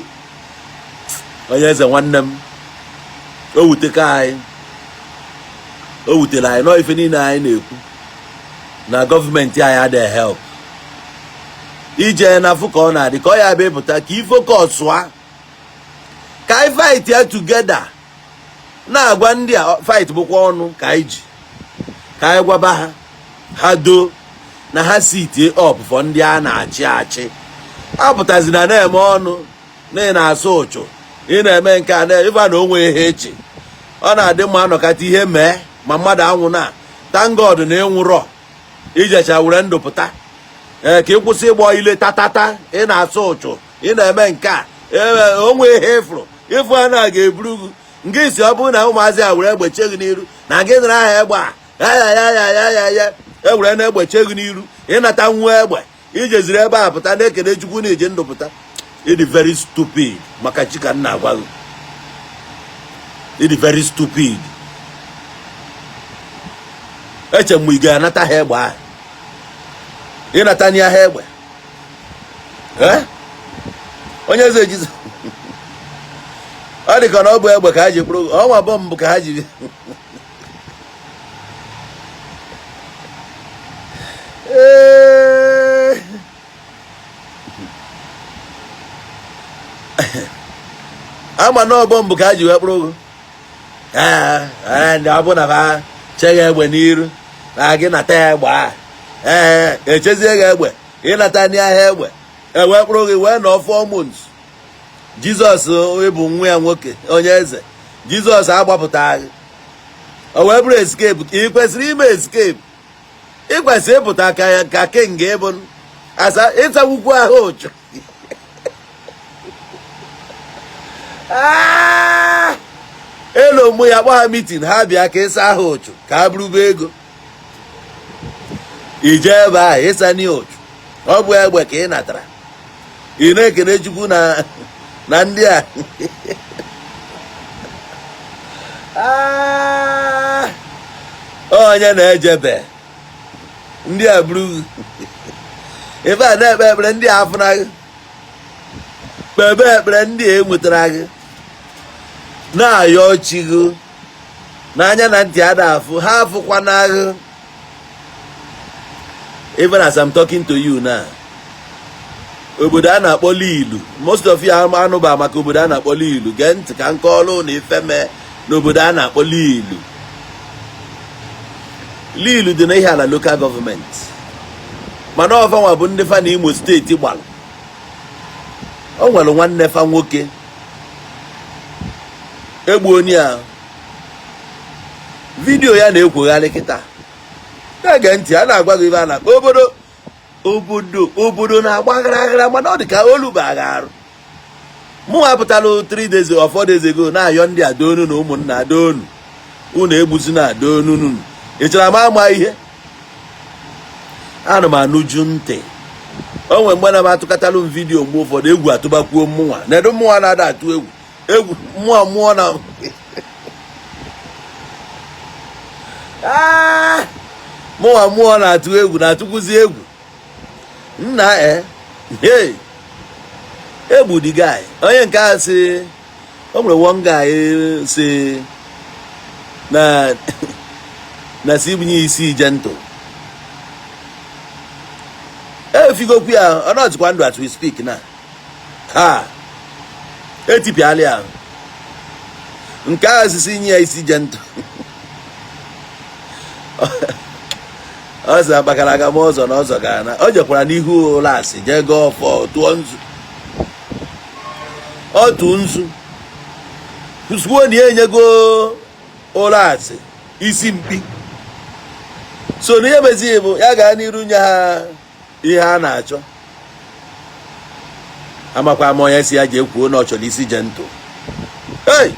Onye eze nwanne m, o wuteka anyị, o wutere anyị nọọ ife niile anyị na-ekwu na gọọmenti anyị adịghị help ije na afụ ka ọ na-adị ka ọ ya bịa ịpụta ka ifocusụa ka anyị fight ya together, na-agwa ndị a fight bụkwa ọnụ ka anyị ji ka anyị gwaba ha, ha doo na ha sitie up for ndị a na-achị achị. Apụtazina na-eme ọnụ na ị na-asụ ụchụ, ị na-eme nke a na ịba na onwe ihe echi. Ọ na-adị mma anọkata ihe mee ma mmadụ anwụ na thank God na ịnwụrọ ijecha were ndụ pụta. Ee, ka ị kwụsị ịgbọ ile tatata, ị na-asụ ụchụ, ị na-eme nke a. Ee, onwe ihe ịfụrụ ịfụ a na ga-eburu gị nke isi. Ọ bụrụ na ụmụazị a were egbeche gị n'iru na gị nara aha egbe a ya ya ya ya ya ya ya ewere na-egbeche gị n'iru, ịnata nwa egbe ijeziri ebe a pụta na-ekene Chukwu na iji ndụ pụta. Ịdị very stupid, maka chi ka m na-agwa gị, ịdị very stupid. Eche m ị ga-anata ha egbe ahụ, ịnata ya ha egbe. Eh? Onye eze Jizọs, ọ dị ka na ọ bụ egbe ka ha ji kpụrụ ọnwa bọmbụ ka ha ji. Ee. Ama na ọ bọmbụ ka ha ji wee kpụrụ gị. Ee, ndị ọ bụ na ha cheghị egbe n'iru na gị nata ya egbe a, ee, echezie gị egbe ịnata n'ahịa egbe. E wee kpụrụ gị wee nọ 4 months. Jizọs ịbụ nwa ya nwoke, onye eze Jizọs agbapụta gị, o wee bụrụ escape. Ị kwesịrị ime escape, ị kwesịrị ịpụta ka king ịbụ asa ịtawukwu ahụ ụchụ. Ah! Elu mụ ya kpọ ha meeting, ha bịa ka ịsa ahụ ụchụ ka ha bụrụbe ego ije ebe ahụ ịsa ni ụchụ. Ọ bụ egbe ka ị natara, ị na-ekene Chukwu na ndị a. Ah! Onye na-ejebe ndị a buru ebe a na-ekpe ekpere, ndị a afụnaghị kpebe ekpere, ndị a enwetara gị na-ayọ chi gị n'anya na ntị ada afụ ha afụkwana gị. Even as I'm talking to you now, obodo a na-akpọ Lilu, most of you anụba maka obodo a na-akpọ Lilu. Gee ntị ka m kọọlụ na ife mee n'obodo a na-akpọ Lilu. Lilu dị n'Ihiala Local Government, mana ọfanwa bụ ndị fa na Imo Steeti gbalụ. O nwere nwanne fa nwoke egbu onye a, video ya na-ekwogharị kịta. Na-ege ntị, a na-agwa gị ibe a na-akpọ obodo. Obodo na-agba aghara aghara, mana ọ dị ka olu bụ agha arụ. Mụ apụtala 3 days or 4 days ago na-ayọ ndị adonu na ụmụnna adonu, unu egbuzina adonu unu. Ị chọrọ ama ama ihe ana m anụju ntị. O nwere mgbe na m atụkatalụ m video, mgbe ụfọdụ egwu atụbakwuo mmụnwa na-edu mmụnwa na-ada atụ egwu egwu mmụọ mmụọ na mụnwa mmụọ na-atụ egwu na-atụkwuzi egwu nna. E hey, egbu the guy. Onye nke a sị o nwere one guy si na si ibunye isi gentle efigokwu ya. Ọ nọtịkwa ndụ as we speak na ha etipịala ya. Nke a sisi nye ya isi gentle, ọ sị akpakara aga m ọzọ na ọzọ gara na o jekwara n'ihu ụlọ asị jee gọọ ọfọ, tụọ nzu, otu nzu kwuo na ya enyego ụlọ asị isi mkpi. So na ihe mezighị bụ ya gaa n'iru nye ha ihe a na-achọ. Amakwa ama onye si ya jee kwuo na ọ chọrọ isi gentle. Hey!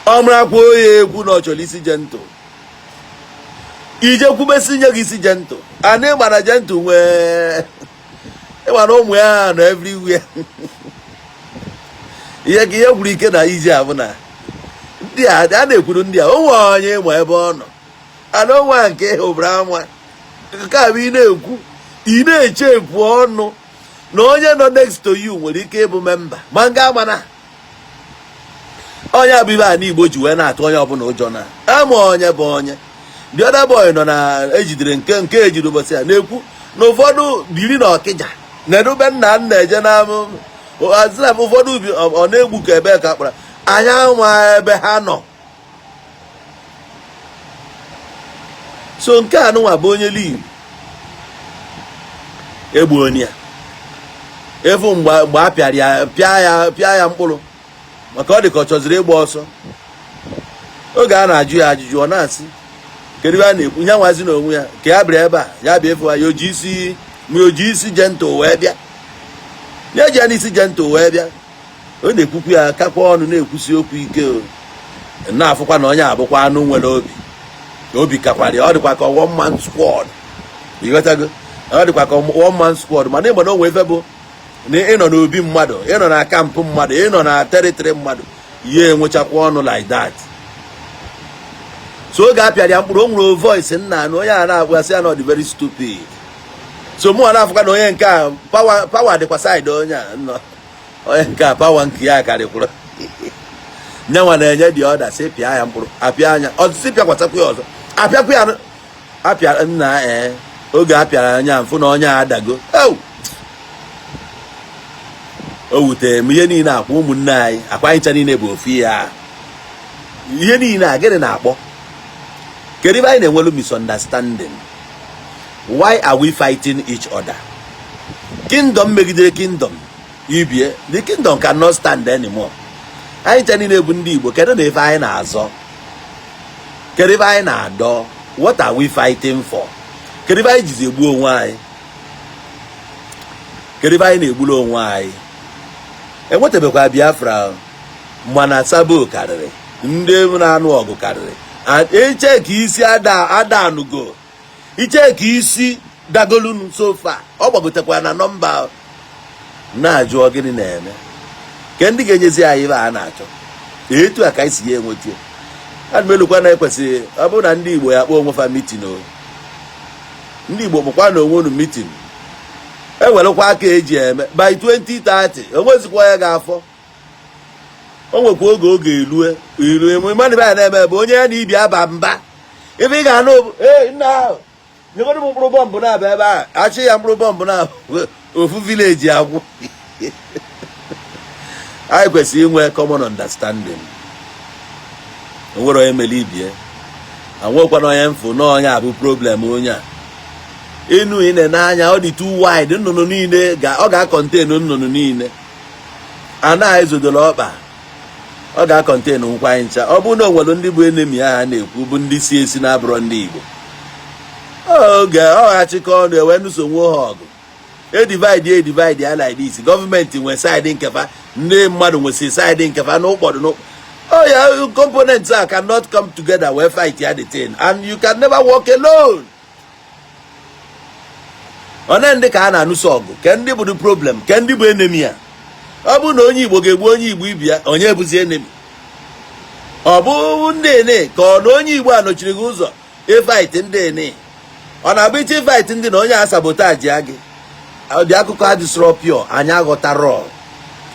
Ọ marakwa onye ekwu na ọ chọrọ isi gentle, ije kwubesi nye gị isi gentle. Ana ịgbara gentle nwee ịgbara ụmụ ya nọ everywhere. Ihe ka ihe gwuru ike na ije a bụ na ndị a a na-ekwuru ndị a onwe onye ịma ebe ọ nọ ana onwe a nke hụbara ama. Nke a bụ ị na-ekwu, ị na-echefu ọnụ na onye nọ next to you nwere ike ịbụ member ma nga amana onye abụ ibe ana Igbo ji wee na-atụ onye ọbụla ụjọ na ama onye bụ onye. The other boy nọ na ejidere nke ejiri ụbọchị a na-ekwu na ụfọdụ biri na Ọkịja na-edube nna nna eje na ụfọdụ ubi ọ na-egbu ka ebe ka akpara anya nwa ebe ha nọ. So nke a nụnwa bụ onye Lilu egbu onye ya efu mgbe a pịara ya pịa ya mkpụrụ, maka ọ dị ka ọ chọziri ịgba ọsọ. Oge a na-ajụ ya ajụjụ, ọ na-asị kedu ebe a na-ekwu ya nwazi na onwe ya ka ya bịara ebe a, ya bịa efu ya oji isi ma oji isi gentle wee bịa ya eji ya n'isi gentle wee bịa. Ọ na-ekwukwu ya kakwa ọnụ na-ekwusi okwu ike, o na-afụkwa na onye abụkwa anụ nwere obi obi kakwara ya. Ọ dịkwa ka one man squad, ịghọtago? Ọ dịkwa ka one man squad, mana ịgba na onwe ife bụ na ịnọ n'obi mmadụ, ịnọ na camp mmadụ, ịnọ na territory mmadụ, ya enwechakwa ọnụ like that. So oge a pịara ya mkpụrụ, o nwere voice nna anụ onye a na-agwa sị ya na ọ dị very stupid. So mụ na-afụkwa na onye nke a power dịkwa side onye a nọ, onye nke a power nke ya karịkwuru nyanwa na-enye dị order sị pịa ya mkpụrụ, apịa anya ọzọ, pịakwasakwa ya ọzọ, apịakwa ya apịa nna. Ee, oge a pịara anya mfụ na onye a adago. O wutere m. Ihe niile akwa ụmụnne anyị, akwa anyị ncha niile bụ ofu ya. Ihe niile a gịnị na-akpọ? Kedu ebe anyị na-enwelu misunderstanding? Why are we fighting each other? Kingdom megidere kingdom ibie, the kingdom cannot stand anymore. Anyị ncha niile bụ ndị Igbo. Kedu na ife anyị na-azọ? Kedu ife anyị na-adọ? What are we fighting for? Kedu ife anyị jizi egbu onwe anyị? Kedu ife anyị na-egburu onwe anyị? Enwetabekwa Biafra, mana sabo karịrị, ndị na-anụ ọgụ karịrị. Iche ka isi ada adanụgo, iche ka isi dagolunu. So far ọ gbagotekwa na nọmba na-ajụ, gịnị na-eme ke ndị ga-enyezi anyị ibe a na-achọ? Etu a ka anyị si ya enweta. Ana m elukwa na ekwesịrị, ọ bụrụ na ndị Igbo ya kpọọ onwe fa meeting, o ndị Igbo, kpọkwa na onwe unu meeting, ewelekwa aka eji eme by 2030. Onwezikwa ya ga-afọ. O nwekwa oge elue erue mmadụ ebe a na-eme bụ onye ya na ibi aba mba. Ebe ị ga-anụ, ee, nna ahụ, nyegodo m mkpụrụ bọmbụ na-aba ebe a, achị ya mkpụrụ bọmbụ na ofu village agwụ. Anyị kwesịrị inwe common understanding. Onwere onye mere ibie, anwekwana onye mfụ na onye abụ problem. Onye a enu ị na-ene anya, ọ dị too wide. Nnụnụ niile ọ ga-acontain nnụnụ niile anaghị ezodoro ọkpa. Ọ ga-acontain nkwa anyị ncha. Ọ bụrụ na o nwere ndị bụ enemy ahụ a na-ekwu, bụ ndị si esi na-abụrọ ndị Igbo, oge ọ ghachikọ ọnụ ewee nụso nwe ha ọgụ. Edivide, edivide ya like this. Gọọmenti nwe side nkefa, ndị mmadụ nwesịrị side nkefa na ụkpọdụ n'ụkpọ. Oh yeah, components a cannot come together wee fight ya the thing, and you can never work alone. One ndị ka a na-anụso ọgụ, ke ndị bụ the problem, ke ndị bụ enemy ya? Ọ bụrụ na onye Igbo ga-egbu onye Igbo ibi ya, onye bụzi enemy? Ọ bụ ndị ene, ka ọ na onye Igbo a nọchiri gị ụzọ ịfight ndị ene? Ọ na-abụ iche ịfight ndị na onye a sabotage ya gị. Ọ dị akụkọ adịsịrọ pure, anyị aghọtarọ.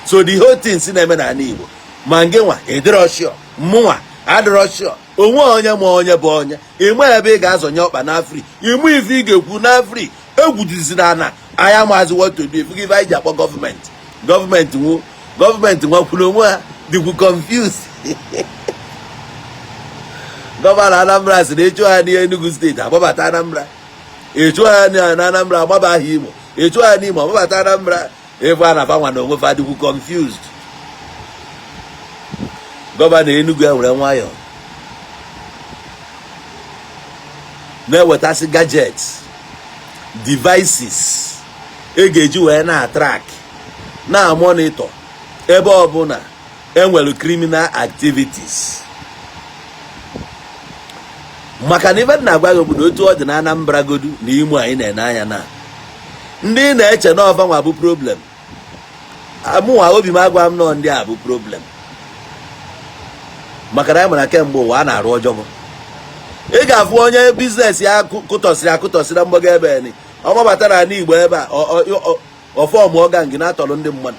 So the whole thing si na-eme n'ala Igbo, ma ngị nwa ịdịrọ sure, mụnwa adịrọ sure, onwe onye ma onye bụ onye. Ịma ebe ị ga-azọnye ọkpa n'afri, ịmụ ife ị ga-ekwu n'afri. Egwu dizi na ana anyị amazi what to do. Ifugo ife anyị ji akpọ gọọmenti? Gọọmenti nwu, gọọmenti nwakwuru onwe ha dịkwu confused. Gọvanọ Anambra sị na ịchụ ha n'Enugu Steeti, agbabata Anambra. Ịchụ ha na Anambra, agbaba ha Imo. Ịchụ ha n'Imo, agbabata Anambra. Ebe a na-afa nwa na onwe fa dịkwu confused. Gọvanọ Enugu ewere nwayọọ na-ewetasị gadgets, devices e ga-eji wee na-atrack, na-amonitor ebe ọbụla enwere criminal activities. Maka na ife na-agwa gị bụ na otu ọ dị na Anambra godu na Imo, anyị na-ene anya na ndị na-eche na ọfa nwa bụ problem. Mụnwa, obi m agwa m nọ ndị a bụ problem, maka na anyị mara kemgbe ụwa a na-arụ ọjọọ. Ị ga-afụ onye business ya kụtọsịrị akụtọsị na mgbago ebe ni ọ gbabata n'ala Igbo ebe a, ọfọm ọga ngị na-atọrọ ndị mmadụ,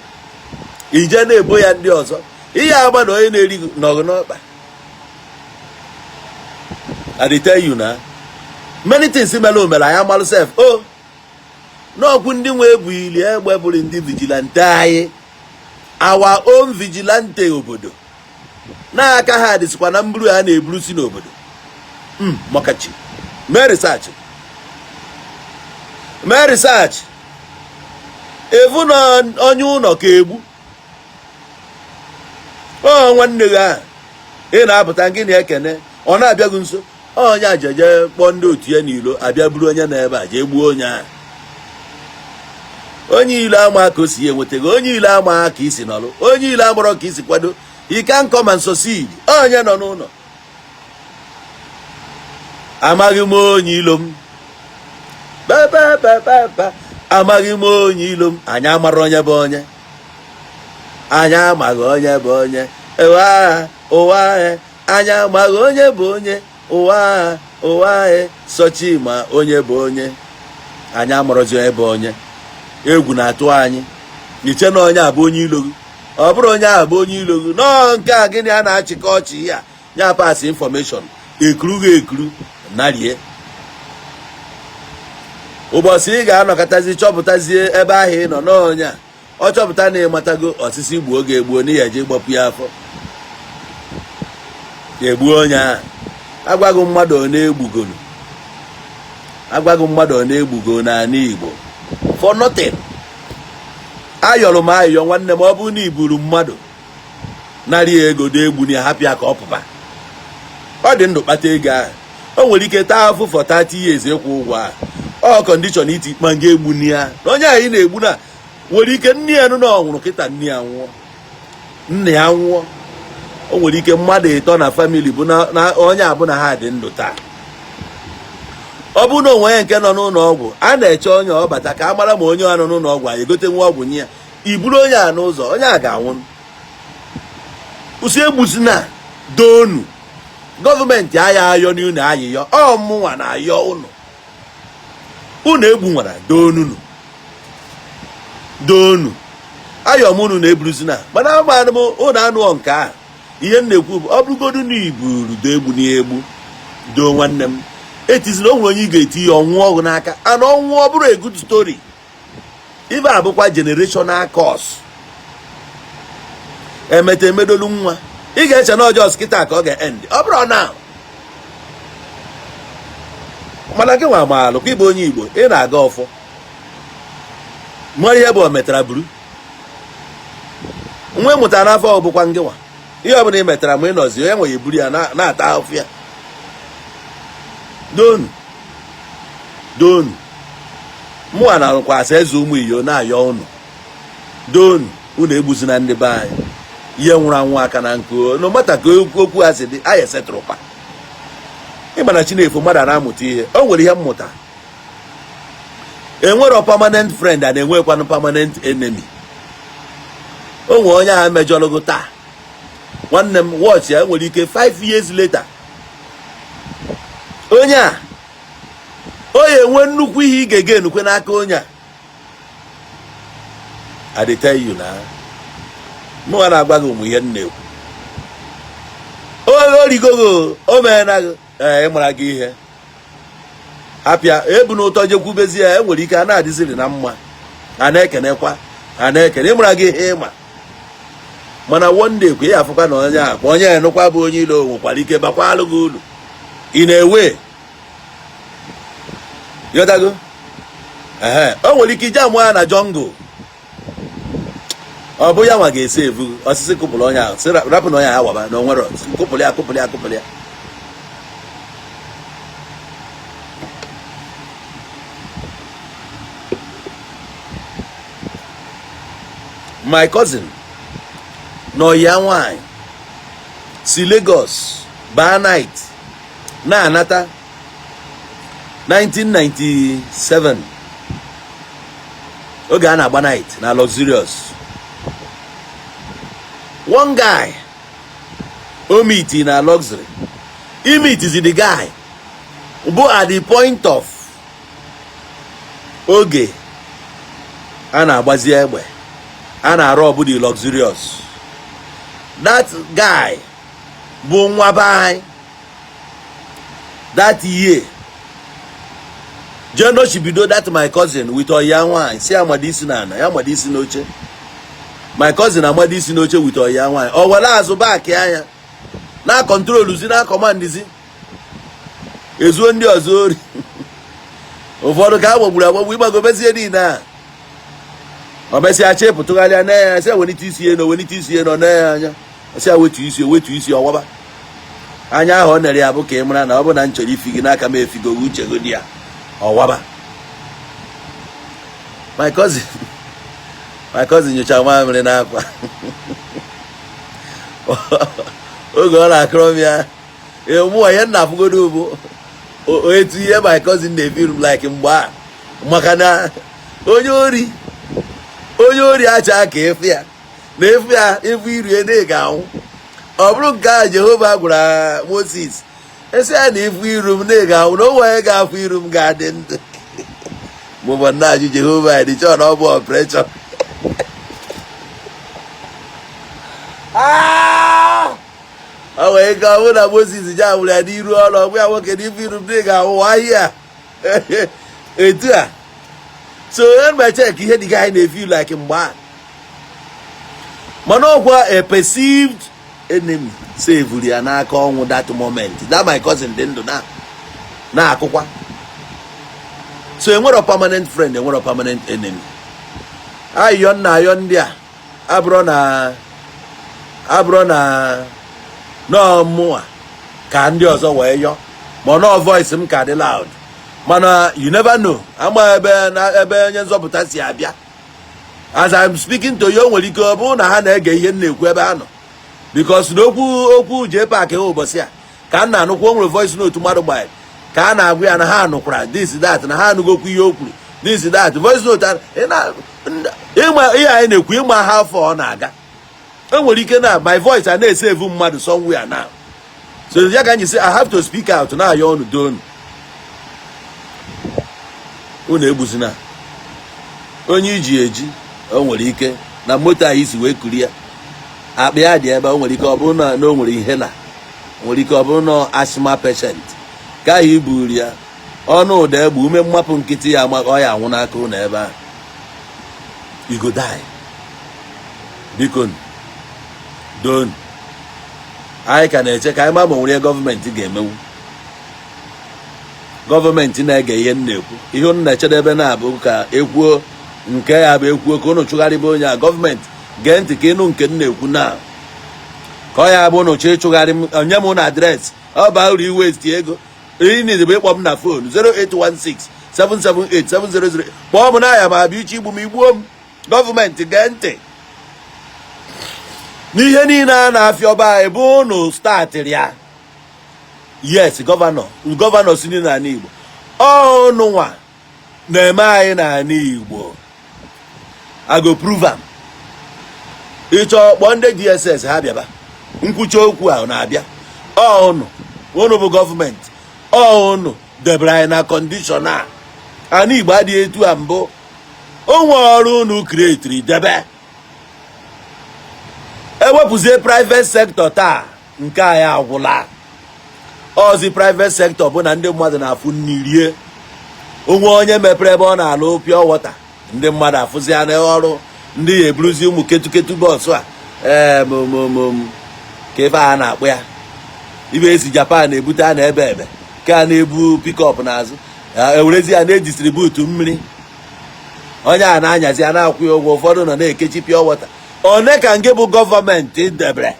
ije na-ebo ya ndị ọzọ ihe agba na onye na-eri nọgụ n'ọkpa. I dey tell you na many things mere omere anyị amalụ sef o n'ọkwụ. Ndị nwe ebu ili egbe bụrụ ndị vigilante anyị, our own vigilante obodo n'aka ha dịsịkwa na mburu a na-eburu si n'obodo. Makachi mee research, mee research, evu na onye ụlọ ka egbu ọ nwanne gị ahụ ị na-apụta gị na-ekene, ọ na-abịa gị nso, onye a jeje kpọọ ndị otu ya n'ilo, abịa buru onye na ebe a jee gbuo onye ahụ. Onye ilo ama ka o si enweta gị, onye ilo ama ka isi nọrọ, onye ilo amarọ ka isi kwado. He can come and succeed. Onye nọ n'ụlọ amaghị m onye ilo m pepepepepe, amaghị m onye ilo m. Anyị amara onye bụ onye, anyị amaghị onye bụ onye. Ewe agha ụwa anyị, anyị amaghị onye bụ onye. Ụwa agha ụwa anyị, sochi ma onye bụ onye. Anyị amarọzi onye bụ onye. Egwu na-atụ anyị iche na onye a bụ onye ilo gị. Ọ bụrụ onye ahụ bụ onye ilo gị nọọ nke a, gịnị a na-achịkọ ọchị ya ya pass information ekuru gị ekuru narie. Ụbọchị ị ga-anọkọtazi chọpụtazie ebe ahụ ị nọ n'onye a, ọ chọpụta na ịmatago osisi gbuo gị egbuo n'ihi eje gbapụ ya afọ, egbuo onye ahụ. Agwaghị mmadụ ọ na-egbugoro, agwaghị mmadụ ọ na-egbugo n'ala Igbo for nothing. Ayọrọ m ayọ, nwanne m, ọ bụrụ na i buru mmadụ narị ego dị egbu na ya, hapụ ya ka ọ pụba. Ọ dị ndụ kpata ego ahụ, o nwere ike taa afụ for 30 years ịkwụ ụgwọ ahụ. Ọ condition iti ma nga egbu na ya, na onye ahụ ị na-egbu na nwere ike nne ya nụ na ọ nwụrụ kịta, nne ya nwụọ, nna ya nwụọ. O nwere ike mmadụ ịtọ na family bụ na onye abụ na ha dị ndụ taa. Ọ bụrụ na onwe ya nke nọ n'ụlọ ọgwụ, a na-eche onye ọ bata ka a mara ma onye ọ nọ n'ụlọ ọgwụ a egote nwa ọgwụ nye ya. I buru onye a n'ụzọ, onye a ga-anwụ. Usi egbuzina doonu. Gọọmenti aya ayọ n'unu ayịyọ, ọ mụnwa na-ayọ unu. Unu egbu nwara doonunu doonu. Ayọ m unu na-eburuzina, mana amaara m unu anụọ nke ahụ. Ihe m na-ekwu bụ, ọ bụrụgodu na iburu do, egbu na egbu doo, nwanne m, etizina. O nwere onye ị ga-eti ya, ọnwụ ọgụ n'aka ana ọnwụ. Ọ bụrụ a good story, ife abụkwa generational curse. Emeta emedolu nwa, ị ga-eche na ọjọọ kịta ka ọ ga-end. Ọ bụrụ na mana gị nwa maalụ ka ịbụ onye Igbo, ị na-aga ọfọ mara ihe bụ o metara buru nwa ị mụtara n'afọ. Ọ bụkwa ngị nwa, ihe ọbụla ị metara ma ị nọzi, onye nwe ya eburu ya na-ata ahụfụ ya. Donu donu. Mụnwa na-arụkwa asa eze ụmụ iyo na-ayọ unu, donu, unu egbuzina ndị be anyị. Ihe nwụrụ anwụ aka na nkụ, no matter ka okwu ha si dị, anyị esetụrụkwa. Ịma na Chineke mmadụ a na-amụta ihe. O nwere ihe mmụta: enwero permanent friend, a na-enwekwanụ permanent enemy. O nwere onye ahụ mejọrọ gị taa, nwanne m, watch ya, nwere ike 5 years later onye a o ya enwe nnukwu ihe ị ga-ege enukwe n'aka onye a. I dey tell you na mụnwa na-agwa gị ụmụ ihe m na-ekwu. O rigogo, o meela gị, ee, ịmara gị ihe, hapịa ebu n'ụtọ, jekwubezi ya. Enwere ike a na-adịziri na mma, a na-ekenekwa, a na-ekene, ịmara gị ihe ịma. Mana one day kwa, ị afụkwa na onye a kwa, onye enukwa bụ onye ilo, nwekwara ike bakwalụ gị uru ị na-ewe yọtago. Ehe, o nwere ike ije amụ ya na jungle, ọ bụ ya nwa ga-esi evu osisi kụpụrụ onye ahụ, sị rapụ na onye ahụ waba na onwere, kụpụrụ ya, kụpụrụ ya, kụpụrụ ya. My cousin na ọya nwanyị si Lagos baa night na-anata 1997, oge a na-agba night na luxurious. One guy o meet na luxury, he meetizi the guy bụ at the point of oge a na-agbazi egbe, a na-arụ ọbụ the luxurious. That guy bụ nwa be anyị. That year jee nochibido that my cousin with ọya nwaanyị, si amadi isi na ana ya, amadi isi n'oche. My cousin amadi isi n'oche with ọya nwaanyị, o were azụ back anya na controlzi, na commandizi, ezuo ndị ọzọ ori. Ụfọdụ ka a gbagburu agbagbu. Ịgbagobezie niile a, o mesịa chepụ, tụgharịa na ya, sị welite isi elu, welite isi elu na ya anya, sị ya wetu isi, wetu isi, ọwaba anya ahụ ọ nere ya bụ ka ị mara na ọ bụ na m chọrọ ifi gị n'aka m, efigo gị, uche gị dị ya. Ọwaba my cousin nyocha mamịrị n'akwa oge ọ na-akọrọ m ya. Ee, mụnwa, ihe nna afụgodo bụ etu ihe my cousin na-ebi m like mgbe a, maka na onye ori acha ka efu ya na efu ya efu irie na ị ga-anwụ. Ọ bụrụ nke a Jehova gwara Moses, esi ya na ifu iru m na ị ga-anwụ, na o nwere ga-afụ iru m ga-adị ndụ. Mụbụ nna ajụ Jehova dị chọọ na ọ bụ operation. Ọ nwere ike ọ bụrụ na Moses ji anwụrụ ya n'iru ọrụ ọgwụ ya nwoke, n'ifu iru m na ị ga-anwụ ahịa etu a. So mgbe check ihe dị anyị na-efi like mgbe a, mana ọkwa a perceived enemy sevuru ya n'aka ọnwụ. That moment, that my cousin dị ndụ na na-akụkwa. So enwero permanent friend, enwero permanent enemy. Ayịyọ nna ayọ ndị a abụrụ na nọọ mụnwa ka ndị ọzọ wee yọọ, ma ọ nọọ voice m ka dị loud, mana you never know, ama ebe na ebe onye nzọpụta si abịa. As I'm speaking to you, o nwere ike ọ bụrụ na ha na-ege ihe m na-ekwu ebe ha nọ, because na okwu JPAC ha ụbọchị a ka m na-anụkwa, o nwere voice note mmadụ gbanyere ka a na-agwa ya na ha nụkwara this, that, na ha anụgokwu ihe o kwuru, this, that. Voice note ịma ihe anyị na-ekwu, ịma ha afọ ọ na-aga, e nwere ike na my voice a na-esevu mmadụ somewhere now. So ya ka anyị sị, I have to speak out na-ayọ unu, donu, unu egbuzina onye iji eji. O nwere ike na moto anyị si wee kuri ya, akpa ya dị ebe. O nwere ike ọ bụrụ na o nwere ihe na o nwere ike ọ bụrụ na asthma patient ka ahụ iburu ya ọnụ ụda egbe ume mmapụ nkịtị ya, ma ọ ya anwụ n'aka ụlọ ebe ahụ, you go die. Biko don, anyị ka na-eche ka anyị ma ma o nwere ihe gọọmenti ga-emenwu. Gọọmenti na-ege ihe m na-ekwu, ihe unu na-echedebe na-abụ ka ekwuo nke ya bụ ekwuo ka unu chụgharịba onye a. Gọọmenti, gee ntị ka ịnụ nke m na-ekwu na ka ọ ya bụ unu chọọ ịchụgharị m, onye m na address ọ baa uru iwesti ego. Ihe niile bụ ịkpọ m na phone 0816 778 700. Kpọọ m n'aya ma abịa iche igbu m, igbuo m. Gọọmenti, gee ntị n'ihe niile a na-afịa ọba anyị bụ unu startịrị ya. Yes, governor, governor si n'ala Igbo, ọnụnwa na-eme anyị n'ala Igbo. I go prove am. Ịchọ, kpọọ ndị DSS ha bịaba nkwuchi okwu a na-abịa. Ọnụ unu bụ gọọmenti, ọnụ debere anyị na condition a. Ana Igbo adịghị etu a mbụ. O nwe ọrụ unu createri debe, ewepụzie private sector taa, nke anyị agwụla. Ọzi private sector bụ na ndị mmadụ na-afụ nri rie. Onwe onye mepere ebe ọ na-alụ pure water, ndị mmadụ afụzi ya n'ọrụ. Ndị ya eburuzi ụmụ ketuketu bus a, ee, mmmm, ka ebe a na-akpụ ya ibe esi Japan ebute a na-ebe ebe ka a na-ebu pickup n'azụ, ewerezi ya na-edistribute mmiri. Onye a na-anyazi a na-akwụ ya ụgwọ. Ụfọdụ nọ na-ekechi pure water. One ka nke bụ gọọmenti debere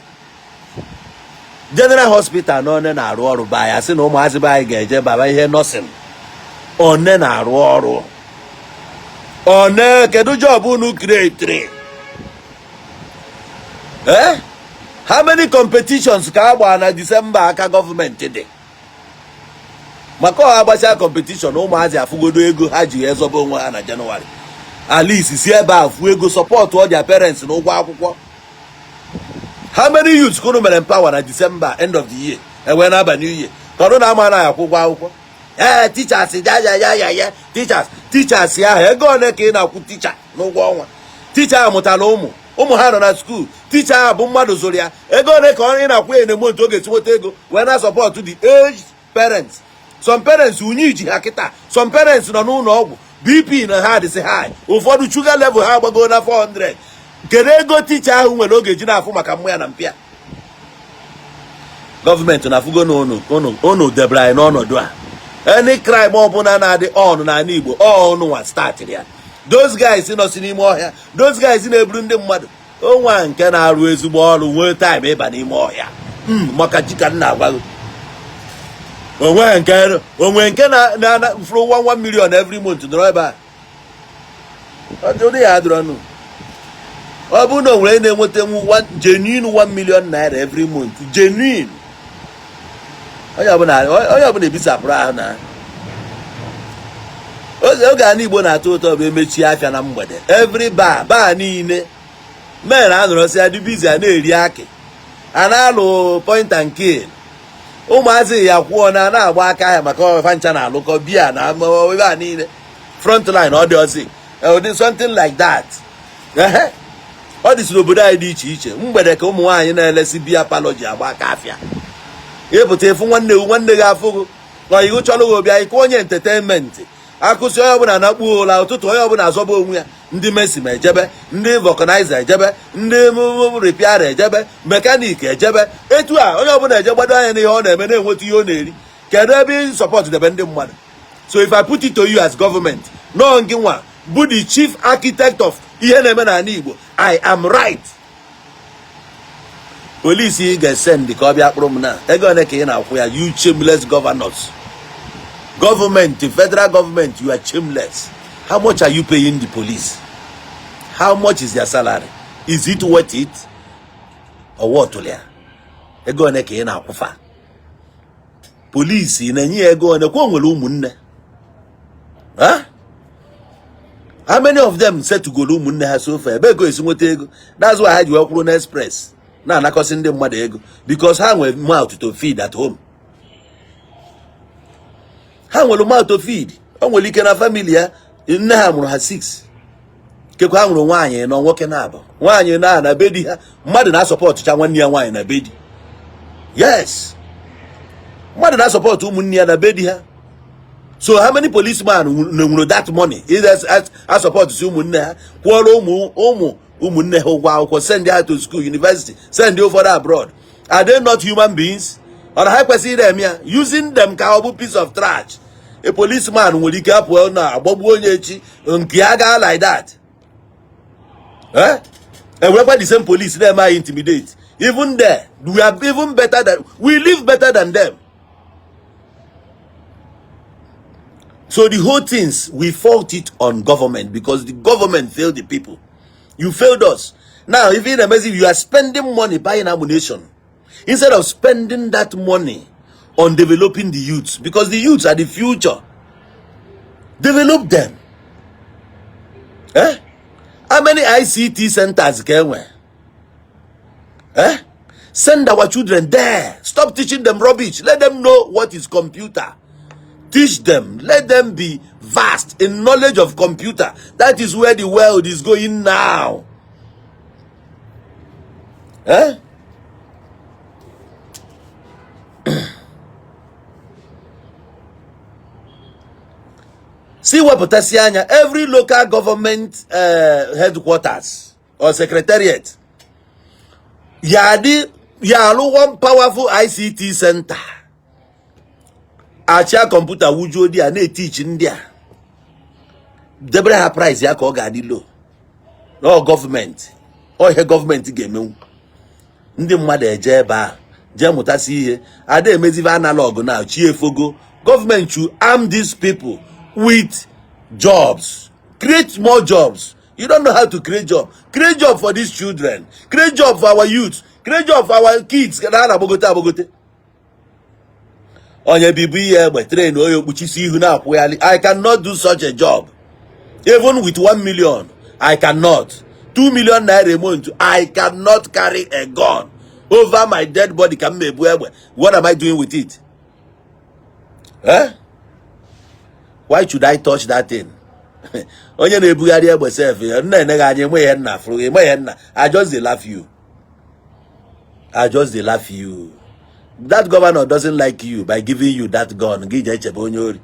general hospital na one na-arụ ọrụ ba ya sị na ụmụazị be anyị ga-eje baba ihe nursing. One na-arụ ọrụ one? Kedu job unu createri? Eh, how many competitions ka a gbara na Disemba aka gọọmenti dị maka ọ agbacha competition, ụmụazị afụgodo ego ha ji ezobe onwe ha na Jenụwarị, at least si ebe a fụ ego support ọ their parents na ụgwọ akwụkwọ. How many youths ka unu mere empower na December, end of the year, ewee na-aba new year, ka ọrụ na-ama anaghị akwụ ụgwọ akwụkwọ? Ee, teachers, ya ya ya ya ya, teachers, teachers ahụ, ego ole ka ị na-akwụ teacher n'ụgwọ ọnwa? Teacher ahụ mụtara ụmụ, ụmụ ha nọ na school. Teacher ahụ bụ mmadụ zụrụ ya. Ego ole ka ị na-akwụ ya na month oge nweta ego wee na support the aged parents? Some parents, unyi ji ha kịta. Some parents nọ n'ụlọ ọgwụ, BP na ha dịsị high, ụfọdụ sugar level ha agbago na 400. Kedu ego teacher ahụ nwere oge ji na-afụ maka mmụ ya na mpịa? Gọọmenti na-afụgo na unu debere anyị n'ọnọdụ a. Any crime ọbụla na-adị on n'ala Igbo, ọnụ nwa startịrị ya. Those guys nọ si n'ime ọhịa, those guys na-eburu ndị mmadụ onwe nke na-arụ ezigbo ọrụ nwee time ịba n'ime ọhịa maka ji ka m na-agwa gị. Onwe nke onwe nke na fụrụ 1 million every month nọrọ ebe a. Ọ dị ya adịrọ nụ. Ọ bụrụ na o nwere na-enweta genuine 1 million naira every month, genuine, onye ọbụla ebisapụrụ ahụ na oge ala Igbo na-atọ ụtọ bụ emechie afịa na mgbede, every bar, bar niile men anọrọsị ya dị busy, a na-eri akị, a na-alụ point and kill. Ụmụazị ya kwụọ na na-agba aka ahịa maka ọfa ncha na-alụkọ bia na ebe a niile, front line. Ọ dị ọzị ụdị something like that. Ehe, ọ dịsị n'obodo anyị dị iche iche. Mgbede ka ụmụ nwaanyị na-elesi beer parlour ji agba aka afịa. Ịpụta ịfụ nwanne gị, nwanne gị afụghị ọyighụ, chọrọ gị obi anyị kụọ onye entertainment akụsị, onye ọbụla na-akpụ ụla ụtụtụ, onye ọbụla azọba onwe ya. Ndị mason ma ejebe, ndị vulcanizer ejebe, ndị repair ejebe, mechanic ejebe. Etu a onye ọbụla eje gbado anya n'ihe ọ na-eme, na-enweta ihe ọ na-eri. Kedu ebe ị support debe ndị mmadụ? So if I put it to you as government, nọọ gị nwa bụ the chief architect of Ihe na-eme n'ala Igbo, I am right. Polisi ị ga-esend ka ọ bịa kpụrụ m na ego ole ka ị na-akwụ ya? You shameless governors, gọọmenti, federal government, you are shameless. How much are you paying the police? How much is their salary? Is it worth it? Ọwa ọtụlịa ego ole ka ị na-akwụfa polisi? Na-enye ya ego ole kwa? O nwere ụmụnne? How many of them setugoro ụmụnne ha so far? Ebe ego esi nweta ego? That's why ha ji wee kwụrụ na express na-anakọsị ndị mmadụ ego, because ha nwere mouth to feed at home. Ha nwere mouth to feed. O nwere ike na family ya, nne ha mụrụ ha 6, kekwa ha nwụrụ nwaanyị nọ, nwoke na-abụ nwaanyị na be di ha. Mmadụ na-asọpọtụcha nwanne ya nwaanyị na be di. Yes, mmadụ na-asọpọtụ ụmụnne ya na be di ha. So how many policeman nwere that money asọpọtụ si ụmụnne ha, kwụọrọ ụmụ ụmụ ụmụnne ha ụgwọ akwụkwọ, send ha to school, university, send ụfọdụ abroad? Are they not human beings? Ọ na ha ekwesịghị ime ya? Using them ka ọ bụ piece of trash. A policeman nwere ike apụọ na agbagbuo onye echi nke ya gaa like that. Eh, enwekwa the same police na-eme anyị intimidate. Even there, we are even better than, we live better than them. So the whole things, we fault it on government because the government failed the people. You failed us. Now, even amazing, you are spending money buying ammunition instead of spending that money on developing the youths, because the youths are the future. Develop them. Eh? How many ICT centers can we? Eh? Send our children there. Stop teaching them rubbish. Let them know what is computer. Teach them. Let them be vast in knowledge of computer. That is where the world is going now. Eh? Si wepụtasị anya every local government headquarters or secretariat ya dị ya alụ one powerful ICT center, achịa kọmputa wujuo dị a na-etichi ndị a, debere ha price ya ka ọ ga-adị low. Ọ gọọmenti, ọ ihe gọọmenti ga-emenwu. Ndị mmadụ eje ebe ahụ jee mụtasị ihe ada emezive analog na chi efogo. Gọọmenti should arm these people with jobs, create more jobs. You don't know how to create job. Create job for these children, create job for our youth, create job for our kids. Ka a na-agbagote agbagote, onye bibu ihe egbe train onye okpuchisi ihu na-akwụgharị. I cannot do such a job. Even with 1 million, I cannot. 2 million naira a month, I cannot carry a gun. Over my dead body ka m ebu egbe. What am I doing with it? Eh? Why should I touch that thing? Onye na-ebugharị egbe sef nna eneghị anya, enwe ihe nna fụrụ, enwe ihe nna. I just dey laugh you. I just dey laugh you. That governor doesn't like you by giving you that gun gị ji echebe onye ori.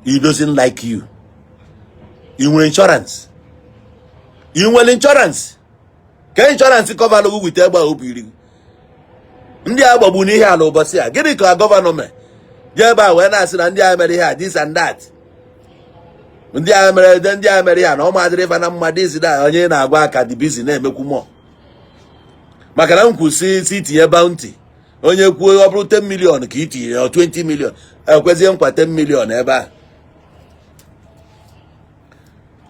He doesn't like you. Ị nwere insurance? Ị nwere insurance? Ka insurance cover gị with egbe ahụ biri gị. Ndị a gbagbu n'ihe ala ụbọchị a, gịnị ka gọvanọ mee? Jee ebe a wee na-asị na ndị a mere ihe a, this and that, ndị a mere, ndị a mere ihe a, na ọ madịrị ife na mma, this, that. Onye na-agwa aka dị busy na-emekwu mọ maka na m kwụsị si tinye bounty. Onye kwuo ọ bụrụ 10 million ka itinye ọ 20 million, ekwezie nkwa 10 million ebe a.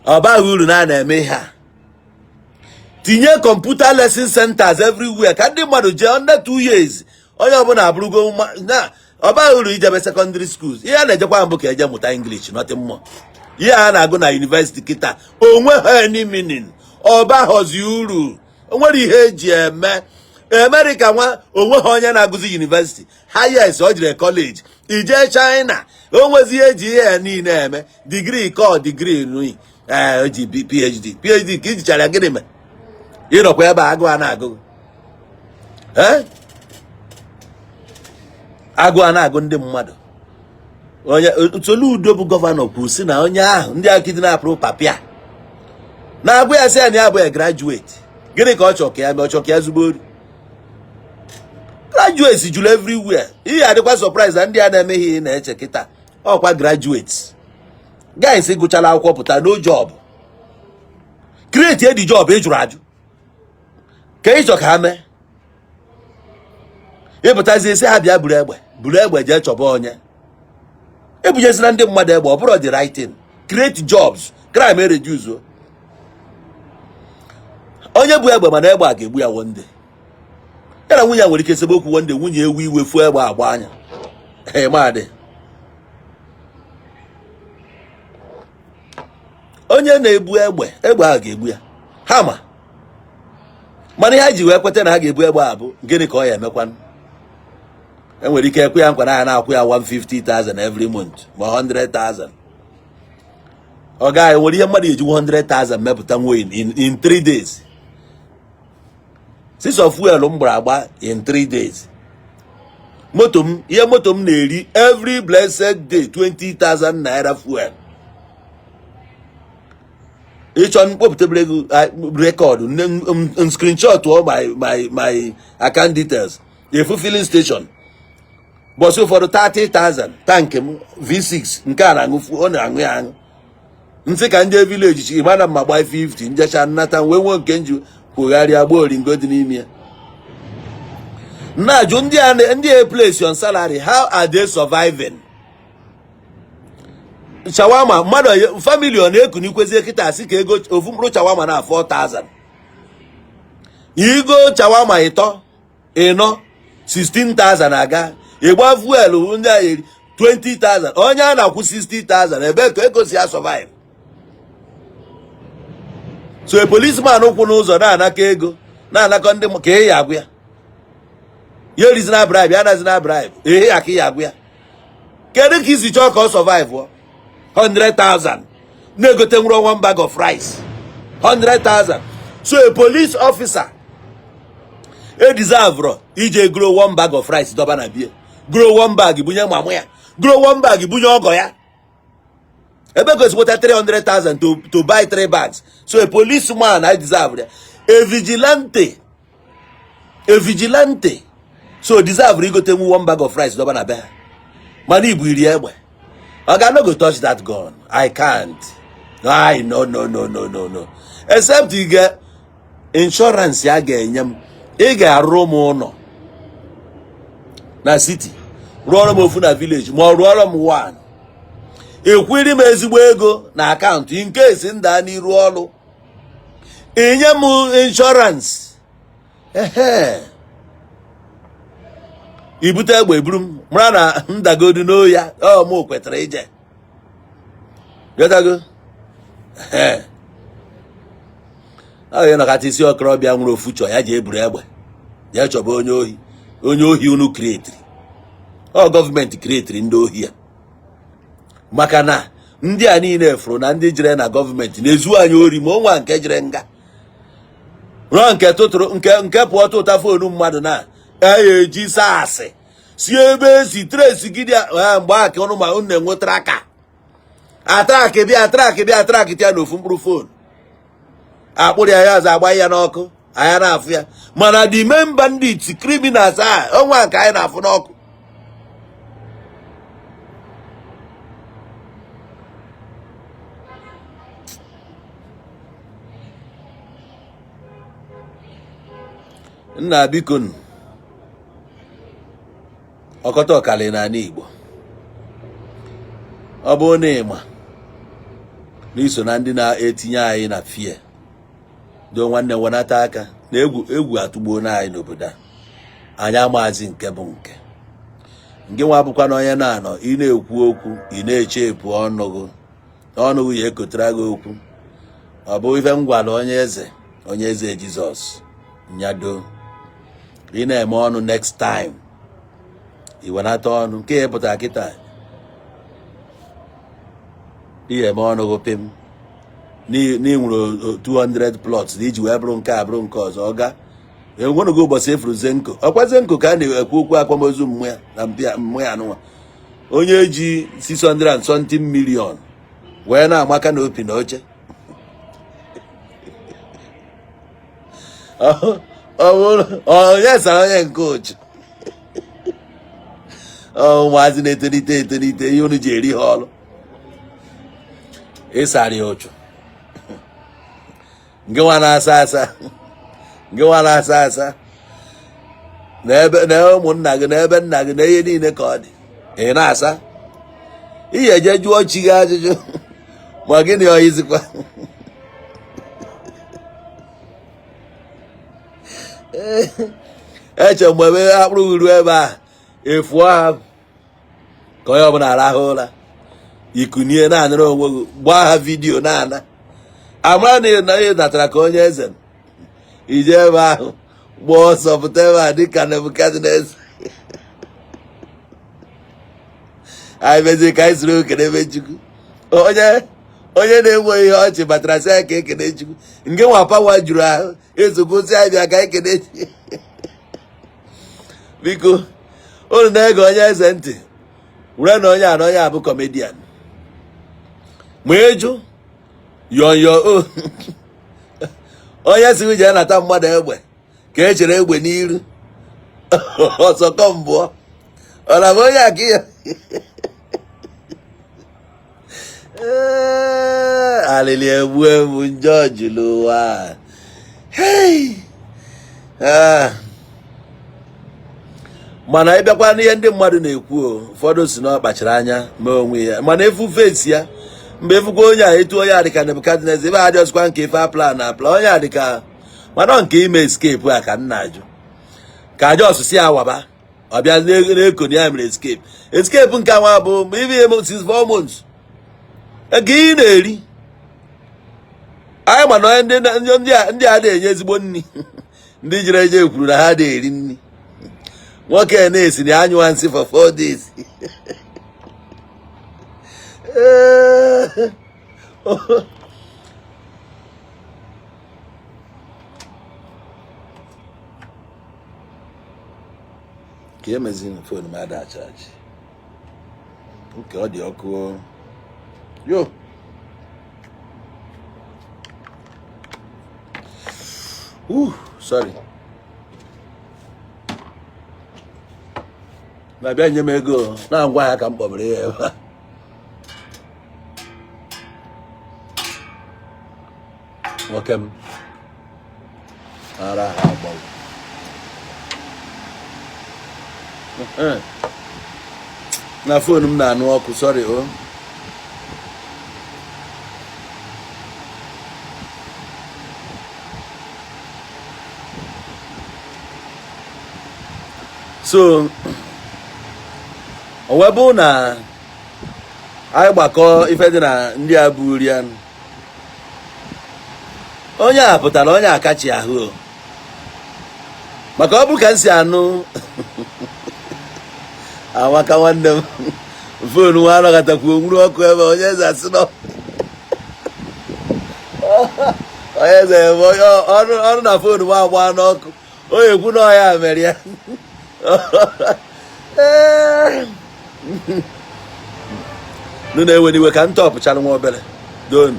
Ọ baghị uru na a na-eme ihe a. Tinye computer lesson centers everywhere ka ndị mmadụ jee. Under 2 years, onye ọbụla abụrụgo na ọ baghị uru ijebe secondary schools. Ihe a na-ejekwa mbụ ka eje mụta English, nothing more. Ihe a na-agụ na university kịta onwe ha any meaning, ọ baghọzi uru. O nwere ihe eji eme. Amerịka nwa onwe ha onye na-agụzi university highest ọ jere college. Ije China, o nwezi ihe eji ihe ya niile eme, degree kọ degree nui. Ee, o ji PhD. PhD ka ijichara, gịnị mee? Ịnọkwa ebe a, agụụ a na-agụ. Ee, agụụ a na-agụ ndị mmadụ. Onye Soludo bụ gọvanọ kwuru sị na onye ahụ ndị a kidnapụrụ papia na-agụ ya, sị ya na ya bụ a graduate. Gịnị ka ọ chọrọ ka ya mee? Ọ chọrọ ka ya zugbo ori? Graduates juru everywhere. Ihe adịkwa surprise na ndị a na-eme ihe na-eche kịta ọkwa graduates, guys gụchara akwụkwọ pụta, no job. Create the job ị jụrụ ajụ ka ị chọ ka ha mee. Ịpụtazie sị ha bịa buru egbe, buru egbe jee chọba onye. Ebunyezina ndị mmadụ egbe, ọ bụrọ the right thing. Create jobs, crime reduce. Onye bu egbe mana egbe a ga-egbu ya one day. Ya na nwunye ya nwere ike sebe okwu one day, nwunye ewe iwe fuo egbe agba anya. Madị onye na-ebu egbe, egbe ahụ ga-egbu ya. Ha ma mana ihe ha ji wee kweta na ha ga-ebu egbe a bụ gịnị ka ọ ya emekwanụ? Enwere ike ekwe ya nkwa na ya na-akwụ ya 150,000 every month ma 100,000. Ọ gaghị nwere ihe mmadụ eji 100,000 mepụta nwe in 3 days. Six of fuel m gbara agba in 3 days. Moto m, ihe moto m na-eri every blessed day, 20,000 naira fuel. Ịchọ mkpọpụtabere ego record, screenshot all my account details. Efu filling station bọsị ụfọdụ 30,000 tank m V6 nke a na-aṅụ, ọ na-aṅụ ya aṅụ. Nsị ka ndị village chi mana mma gba 50 njecha nnata wee nwee nke nji kwugharịa gba oringo dị n'ime ya. Na-ajụ ndị a ndị a place on salary, how are they surviving? Shawarma mmadụ family ọ na-ekunikwezie kịta asị ka ego ofu mkpụrụ shawarma na 4000, igo shawarma ịtọ ịnọ 16,000 aga ịgba fuel ndị a eri 20,000, onye a na-akwụ 60,000 ebe ka ego si ya survive? So a policeman kwụ n'ụzọ na-anakọ ego na-anakọ ndị ka ị ya agwụ ya, ya erizina bribe, ya anazina bribe, ehe ya ka ị ya agwụ ya. Kedu ka isi chọọ ka ọ survive? 100,000 na-egote nwere one bag of rice 100,000. So a police officer e deserve ije grow one bag of rice dọba na bie, grow one bag bunye mamụ ya, grow one bag bunye ọgọ ya, ebe ka nweta 300,000 to buy three bags. So a policeman I deserve ya. A vigilante so deserve igote nwu one bag of rice dọba na be ha. Mana ibu iri egbe, oga no go touch that gun. I can't. I no no no no no no, except you get insurance ya ga-enye m. Ị ga-arụ m ụlọ na city, rụọrọ m ofu na village, ma ọ rụọrọ m one, ekwiri m ezigbo ego na account in case nda n'iru ọrụ, enye m insurance. Ehe, ibute egbe eburu m mara na ndagodu n'oya ọ mụ kwetara ije gọtago. Ee, ọ ya nọkata isi okorobịa nwere ofu chọ ya ji eburu egbe ya chọba onye ohi. Onye ohi unu createri, ọ gọọmenti createri ndị ohi ya, maka na ndị a niile fụrụ na ndị jere na gọọmenti na-ezu anyị ori. Ma onwa nke jere nga rụọ nke tụtụrụ nke pụọ tụta phone mmadụ na ya eji saasị si ebe esi trace gidi mgbe aka ọnụ ma unu na-enwetara aka atrack bịa atrack bịa atrack ya n'ofu mkpụrụ phone akpụrụ ya, ya ọzọ agba ya n'ọkụ, anya na-afụ ya. Mana the main bandits, criminals a, ọnwa nke anyị na-afụ n'ọkụ. Nna, biko nụ, ọkọta ọkali n'ala Igbo, ọ bụrụ na ịma na iso na ndị na-etinye anyị na fear do, nwanne, wenata aka na egwu. Egwu atụgbuo na anyị n'obodo a. Anyị amazi nke bụ nke nke nwa bụkwa na onye na-anọ. Ị na-ekwu okwu, ị na-eche epu ọnụ gị, ọnụ gị ya ekotara gị okwu. Ọ bụ ife m gwara onye eze, onye eze Jizọs nyado. Ị na-eme ọnụ, next time ị wenata ọnụ nke ya pụtara kịta ihe eme ọnụ gị pim na ị nwere 200 plots na iji wee bụrụ nke a bụrụ nke ọzọ. Ọ ga enwenugo ụbọchị efuru Zenko, ọkwa Zenko ka a na-ekwu okwu akwamozu mmụ ya na mpịa mmụ ya anụnwa, onye ji 600 and something million wee na-amaka na opi na oche. Ọ bụrụ onye sara onye nke oche, ụmụazị na-etolite etolite, ihe unu ji eri ha ọrụ ịsara ya ụchụ. Ngị nwa na-asa asa, ngị nwa na-asa asa na ebe na ụmụnna gị na ebe nna gị na ihe niile ka ọ dị, ị na-asa ihe eje jụọ chi gị ajụjụ ma gịnị oyizikwa. Eche mgbe ebe akpụrụ uru ebe a efuo ha ka onye ọbụla arahụ ụra, ikunie na-anụrụ onwe gị, gbaa ha vidiyo na-ana amara na ị natara ka onye eze ije ebe ahụ gbaa ọsọ pụta ebe a dịka Nebukadneza. Anyị mezie ka anyị soro kenebe Chukwu. Onye onye na-enweghị ihe ọchị batara sị anyị ka ekene Chukwu, nke nwa power juru ahụ ezogosi anyị bịa ka anyị kene. Biko unu na-ege onye eze ntị were na onye a na onye a bụ comedian ma ịjụ yọnyọ o onye si jee nata mmadụ egbe ka e chere egbe n'iru ọsọkọ mbụọ ọ na bụ onye aka ya. Ee, alịlị egbu egbu njọ juru ụwa. Hey! Ah. Mana ịbịakwa n'ihe ndị mmadụ na-ekwu o, ụfọdụ si na ọ kpachara anya mee onwe ya, mana efu face ya mgbe efukwa onye a etu onye a dịka Nebukadneza ebe a dị ọzọkwa nke ife apla na apla onye a dịka mana ọ nke ime escape a ka m na-ajụ ka aja ọsụsị ya waba ọ bịa na-eko na ya mere escape. Escape nke nwa bụ ma ibe ihe since 4 months ego ị na-eri anyị ma na onye ndị a na-enye ezigbo nri, ndị jere eje kwuru na ha na-eri nri. Nwoke na-esi na anyụwa nsị for 4 days. Ee. Ka emezi phone m ada charge nke ọ dị ọkụ o. Yo sorry, na-abịa nye m ego na ngwa ahịa ka m kpọbere ya ebe a. Nwoke m ara ha agbawo. Na phone m na-anụ ọkụ, sorry o. So o wee bụ na anyị gbakọ ife dị na ndị a buru ya, onye a pụtara onye akachi ahụ o maka ọ bụ ka m si anụ amaka nwanne m phone nwa anọghọtakwu onwuru ọkụ ebe onye eze asị nọ onye eze ebe onye ọrụ ọrụ na phone m agba n'ọkụ onye ekwu na ọya mere ya. Ee. Nụ na-ewe n'iwe ka m tọpụchara nwa obere don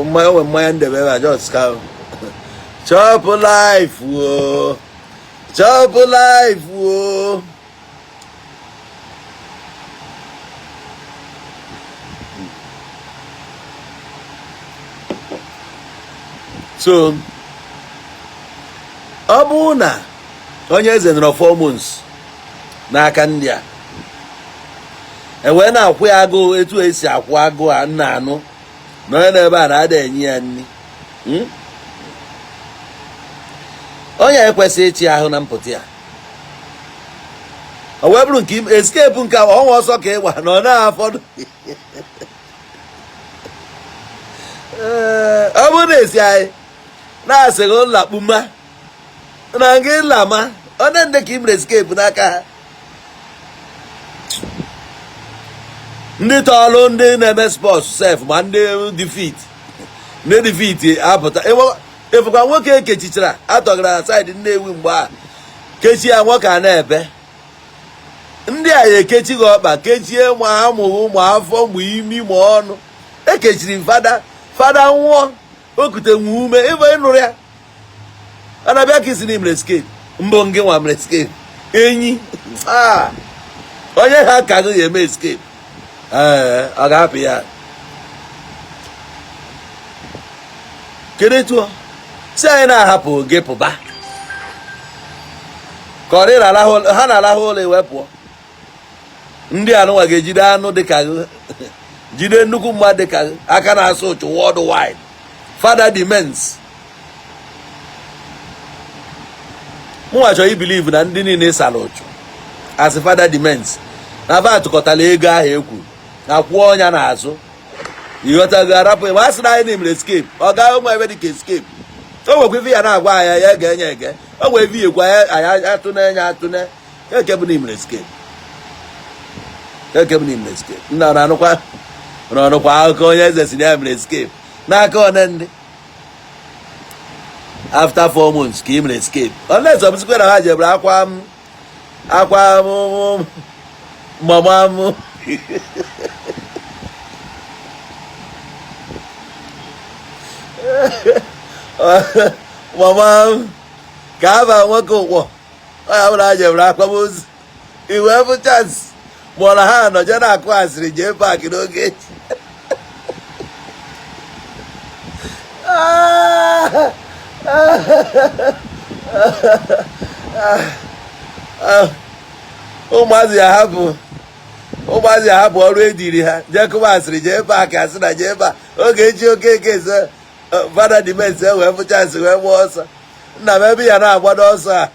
mmanya onwe mmanya ndebe ebe a just ka chop life o, chop life o. So ọ bụrụ na onye eze nọrọ 4 months n'aka ndị a e wee na-akwụ ya agụụ etu esi akwụ agụụ a nna anụ na onye na-ebe a na-ada enye ya nri, Onye ekwesịghị ịchị ahụ na mpụta ya o wee bụrụ nke escape nke ọnwa ọsọ ka ịgba na ọ na-afọdụ. Ee, ọ bụrụ na esi anyị na-asịghị nlakpuma na gị nlama ọ na ndị ka ị mere escape n'aka ha, ndị tọọlụ ndị na-eme sports sef ma ndị dị fit, ndị dị fit apụta efukwa nwoke ekechichara atọgara na side Nnewi mgbe a kechie ya nwoke a na-ebe ndị a ya ekechi gị ọkpa kechie ma amụghị ma afọ ma imi ma ọnụ ekechiri fada fada nwụọ okute nwe ume ịbụ ịnụrụ ya ọ na-abịa ka isi na imere escape mbụ ngị nwa mere escape enyi onye ha ka gị ga-eme escape. Ee, ọ ga-apụ ya. Kedu etu ọ si anyị na-ahapụ gị pụba ka ọ dịrị ha na-alahụ ụlọ iwe pụọ? Ndị anụnwa ga-ejide anụ dịka gị, jide nnukwu mmadụ dịka gị, aka na-asụ ụchụ worldwide, Father Dimens. Mụnwa chọrọ ibelieve na ndị niile sara ụchụ as Father Dimens na va tụkọtara ego ahụ e kwuru na kwụọ ọnya n'azụ. Ịghọtago? Arapụ ma a sị na anyị na-emere escape. Ọ ga ụmụ ebe dị ka escape. O nwekwa ife ya na-agwa anyị, ya ga-enye ege. O nwere ife ekwu anyị atụ na-enye atụ na eke bụ na imere escape, eke bụ na imere escape. Nna, na-anụkwa na-anụkwa akụkọ onye eze si na ya mere escape n'aka one ndị after 4 months ka ị mere escape, unless ọ bụzikwa na ha jebere akwa m, akwa m, mama m. Mama m ka aba nwoke ụkwọ ọ ya bụrụ ha jebere akwamozu iwe bụ chance, ma ọ na ha nọ jee na-akụ asịrị jee paakị n'oge echi. Ụmụazị ya hapụ ọrụ ediri ha jee kụba asịrị jee paakị, asị na jee ebe a oge echi Okeke eze Father Dimens wee fụ chance wee gbaa ọsọ. Nna m, ebe ya na-agbado ọsọ a,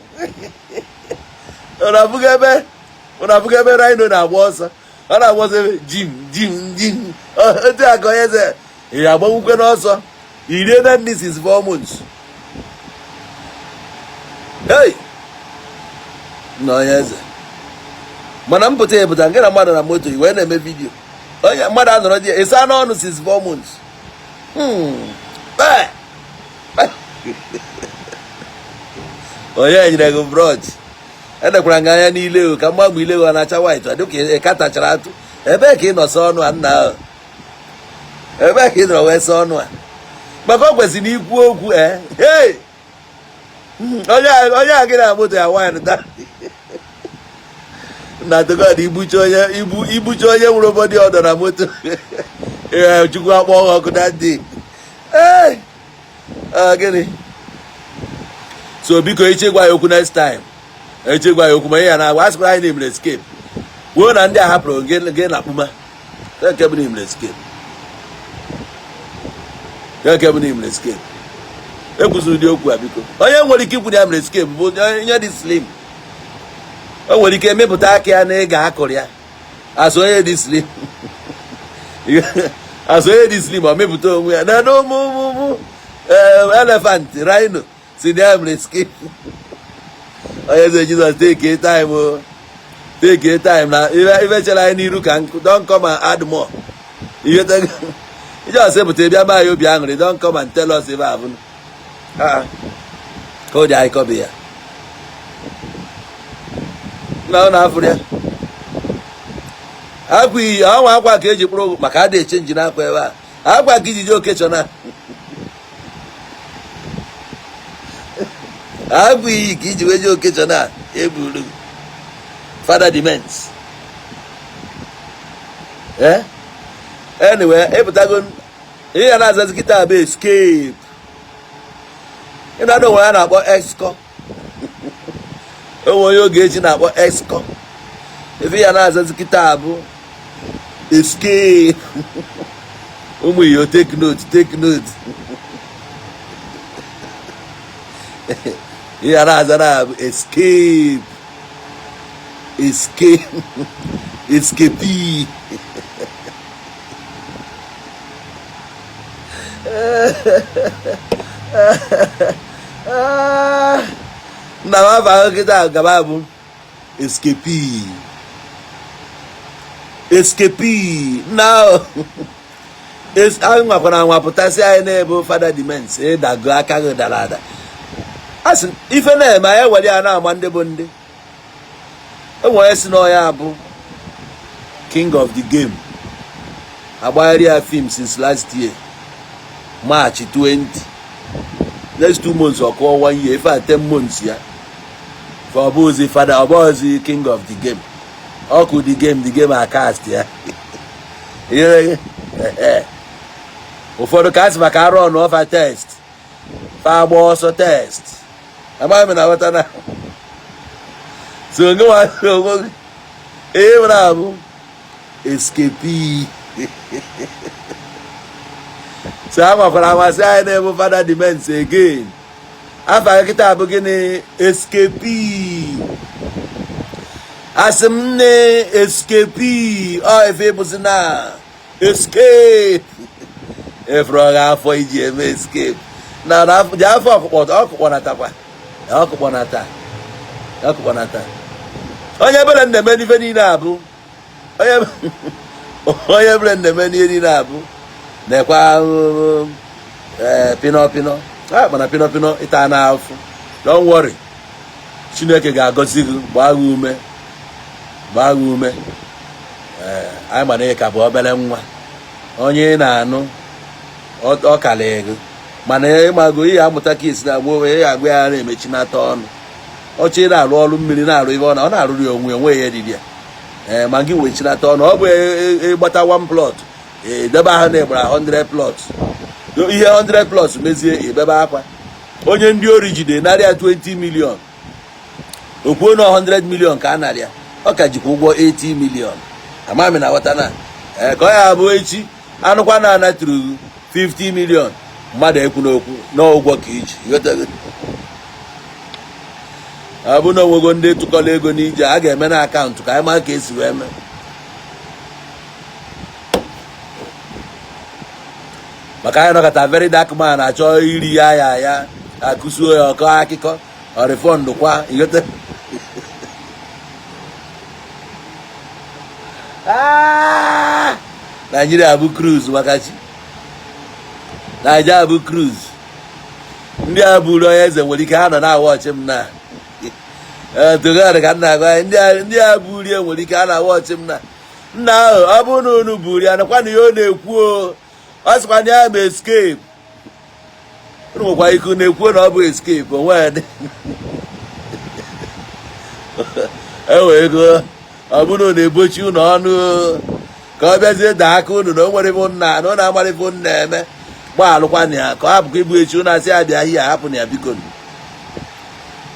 ụnụ abụghị ebe rhino na-agba ọsọ, ọ na-agba ọsọ ebe jim jim jim otu a ka onye eze ị agbanwukwe n'ọsọ irie na ndị since 4 months. Hey, na onye eze mana mpụta ịpụta nke na mmadụ na moto i wee na-eme video, onye mmadụ anọrọ di ya ịsa n'ọnụ since 4 months. Eh. Onye nyere gị brush? Enekwara gị anya n'ile o ka mgbanwe ile ọ na-acha white, ọ dịka ị katachara atụ. Ebee ka ị nọ saa ọnụ a, nna ahụ? Ebee ka ị nọrọ wee saa ọnụ a? Maka o kwesịrị ikwu okwu. Ee, hey! Onye a gị na moto ya wine ta na to God, ibucha onye ibu, ibucha onye nwere body odour na moto. Ee, Chukwu akpọ ha ọkụ that day. Ee, gịnị? So biko, eche gwa ya okwu next time, eche gwa ya okwu. Ma ihe ya na-agwa, a sịkwara anyị na-emere escape, kwuo na ndị a hapụrụ gị gị na kpuma nke bụ na imere escape, nke bụ na imere escape. Ekwuziri ụdị okwu a, biko. Onye nwere ike ikwu na ya mere escape bụ onye dị slim. O nwere ike emepụta aka ya na ịga akụrụ ya asụ onye dị slim, asụ onye dị slim, ọ mepụta onwe ya na ụmụ ụmụ ụmụ elephant, rhino si na ya mere escape. Onye eze Jizọs, take time o, take time na ife chere anyị n'iru ka nkụ. Don't come and add more. Ihe ije ọsọ pụta bịa maa ya obi aṅụrị. Don't come and tell us ebe abụ ka o dị anyị kọbi ya na ọ na-afụrụ ya akwa iyi ọnwa akwa ka eji kpụrụ maka ada echange n'akwa ebe a, akwa ka ijiji okechọ na akwa iyi ka iji wee je okechọ na eburu Father Dimens. Eh, anyway, ịpụtago ihe ya na-azazi kịta bụ escape. Ịna onwe ya na-akpọ esco, onwe onye Ogechi na-akpọ esco. Ife ya na-azazi kịta bụ escape. Ụmụ iyo, take note, take note. Ihe ya na-aza na bụ escape, escape, escape. Nna m, afọ ahụ kịta gaba bụ escape, escape. Nna ahụ anyị nwakwara anwa pụtasị anyị na-ebo Father Dimens, ịdago aka gị dara ada. A sị ife na-eme anyị ewere ya na-ama ndị bụ ndị enwere si na ọya bụ king of the game. Agbagharị ya film since last year March 20. Next 2 months ọ kụọ one year. Ife a 10 months ya for ọ bụzi father, ọ bụzi king of the game. Ọkụ the game, the game acast ya. Ụfọdụ ka a sị maka arụ ọnụ ọfa test. Fa agba ọsọ test. Amaghị m na aghọta na so onye nwa onwe gị ihe nwere abụ escapee. So a nwakwara amasị anyị na-ebu Fada Dimens again. Afa kịta bụ gịnị? Escapee. Asị m nne, escapee. Ọ efe ịbụzi na escape efere ọgha afọ iji eme escape na dị afọ ọkụkpọ ọkụkpọnatakwa ọkụkpọnata ọkụkpọnata. Onye ebere na-eme n'ife niile abụ onye ebere na-eme n'ihe niile abụ na-ekwe ee pịnọ pịnọ, mana pịnọ pịnọ ịta na afụ. Don't worry, Chineke ga-agọzi gị, gbaa gị ume, gbaa gị ume. Ee, anyị ma na ị ka bụ obere nwa. Onye ị na-anụ ọ kalị gị, mana ịmago ihe amụta ka esi na-agba onwe ya agwa ya na-emechinata ọnụ ọchị. Ị na-arụ ọrụ mmiri, na-arụ ihe ọ na-arụrụ ya onwe onwe ya dịrị ya. Ee, ma gị wechinata ọnụ. Ọ bụ ịgbata one plot, edebe ahụ na ịgbara 100 plot, ihe 100 plus mezie ebebe akwa. Onye ndị ori jide narị ya 20 million, o kwuo na 100 million ka a narị ya, ọ ka jikwa ụgwọ 80 million. Amami na ghọta na ee ka ọ ya abụ echi anụkwa na anatụrụ 50 million, mmadụ ekwu n'okwu n'ụgwọ ka iji. Ịghọtago? Ọ bụ na onwego ndị tụkọrọ ego n'ije a ga-eme na akaụntụ ka anyị mara ka esi wee mee, maka anyị nọkọta very dark man achọ iri ya ya ya akụsuo ya ọkọ akụkọ ọ refund kwa. Ịghọta? Ah! Naijiria bụ cruise, maka chi Naija bụ cruise. Ndị a buru onye eze nwere ike ha nọ na-awatch m na togod ka nna agwa anyị. Ndị a buru ya nwere ike ha na-awatch m na nna ahụ. Ọ bụrụ na unu buru ya, nakwa na ihe ọ na-ekwu o, ọ sịkwa na ya ma escape. Unu nwekwa ike na-ekwu na ọ bụ escape onwe enwe ego. Ọ bụrụ na na-ebochi unu ọnụ ka ọ bịazie daa aka unu na o nwere ife nna na ọ na-amara ife unu na-eme, gbaalụkwana ya ka ọ hapụkwa igbu echi. Unu asị ya bịa hie, hapụ na ya, biko.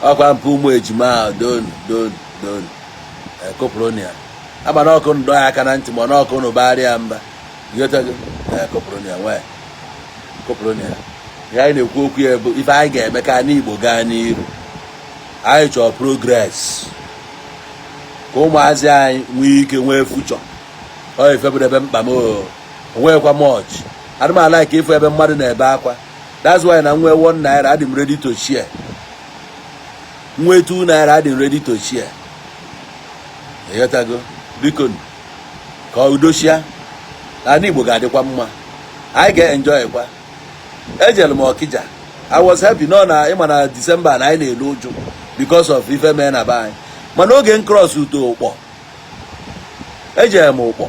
Ọkwa mpụ ụmụ ejima ahụ, donu donu donu, kụpụrụ ya ama na ọkụ ndọ ya aka na ntị, ma n'ọkụ unu bagharịa mba. Ịghọtago? Kụpụrụ ya nwee, kụpụrụ ya. Ihe anyị na-ekwu okwu ya bụ ife anyị ga-eme ka anyị Igbo gaa n'iru. Anyị chọrọ progress ka ụmụazị anyị nwee ike nwee future. Ọ ife bụ ebe mkpa m o onweghịkwa much. Adị m a-like ịfụ ebe mmadụ na-ebe akwa. That's why na nwee 1 naira, adị m ready to share. Nwee 2 naira, adị m ready to share. Ịghọtago? Biko, ka ọ udochia ala Igbo ga-adịkwa mma, anyị ga-enjoy kwa. Ejere m Ọkịja, I was happy nọ na ịma na Disemba na anyị na-elu ụjụ because of ife mee na be anyị. Mana oge m cross uto Ụkpọ, ejere m Ụkpọ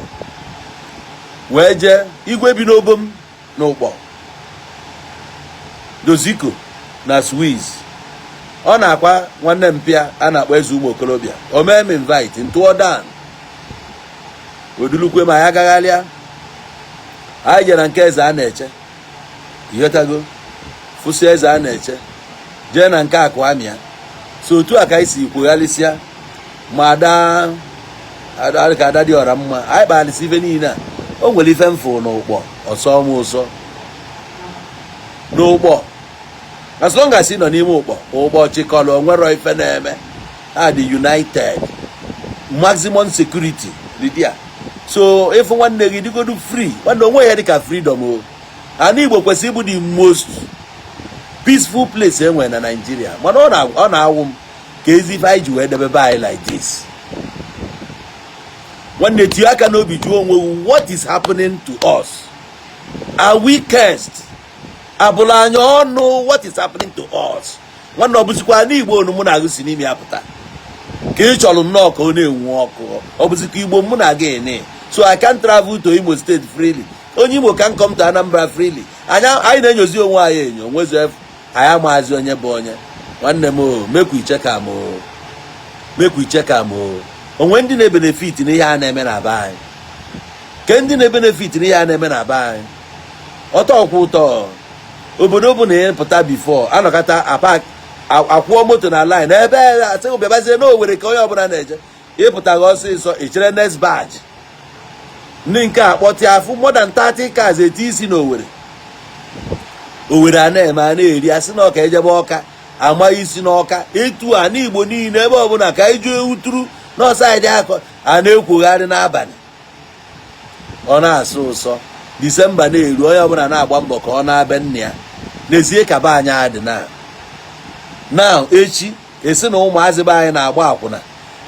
wee jee igwe bi n'obom na Ụkpọ Doziko na Swiss. Ọ na-akwa nwanne mpịa a na-akpọ eze ụmụ okorobịa. O mee m invite ntụọ dan odulukwe ma ya gagharịa. Anyị jere na nke eze a na-eche. Ịghọtago? Fụsị eze a na-eche, jee na nke akụ amịa. So otu a ka anyị si kwugharịsịa ma ada ada ka ada dị ọra mma. Anyị kpalịsị ife niile a. O nwere ife mfụ n'Ụkpọ ọsọ m ụsọ n'Ụkpọ. As long as ị nọ n'ime Ụkpọ, Ụkpọ chịkọrọ onwero ife na-eme. Ha dị united, maximum security dị there. So ịfụ nwanne gị, dịgodu free. Nwanne, onwe ya dịka freedom o. Ala Igbo kwesịrị ịbụ the most peaceful place e nwere na Nigeria, mana ọ na-awụ m ka ezi ife anyị ji wee debe be anyị like this. Nwanne, tinye aka n'obi, jụọ onwe gị, what is happening to us? Are we cursed? Abụla anya ọnụ? What is happening to us? Nwanne, ọ bụzikwa n'Igbo onu mụ na agụ si n'ime ya pụta ka ị chọrọ nnọọ ka ọ na-enwu ọkụ? Ọ bụzikwa Igbo mụ na gị ene? So I can travel to Imo State freely, onye Imo can come to Anambra freely. Anyị na-enyozi onwe anyị enyo onwezu efu. Anyị amaghịzi onye bụ onye. Nwanne m o, mekwa iche ka m o, mekwa iche ka m o. Onwe ndị na-ebenefit n'ihe a na-eme na be anyị, ke ndị na-ebenefit n'ihe a na-eme na be anyị. Ọtọ ọkwa ụtọ. Obodo bụ na ịpụta before anọkọta a park akwụọ moto na line ebe asị bịabazie na Owere ka onye ọbụla na-eje. Ịpụtaghị ọsịsọ, ichere next batch. Ndị nke a kpọtịa afụ more than 30 cars eti isi na Owere. Owere a na-eme, a na-eri, asị na ọka ejebe Ọka, amaghị isi n'Ọka etu a n'Igbo niile, ebe ọbụla ka anyị juo ewuturu n'ọsaịdị akọ a na-ekwogharị n'abalị, ọ na-asụ ụsọ. Disemba na-eru, onye ọbụla na-agba mbọ ka ọ na-abịa nna ya. N'ezie, ka be anyị adị na echi esi na ụmụazị be anyị na-agba akwụna.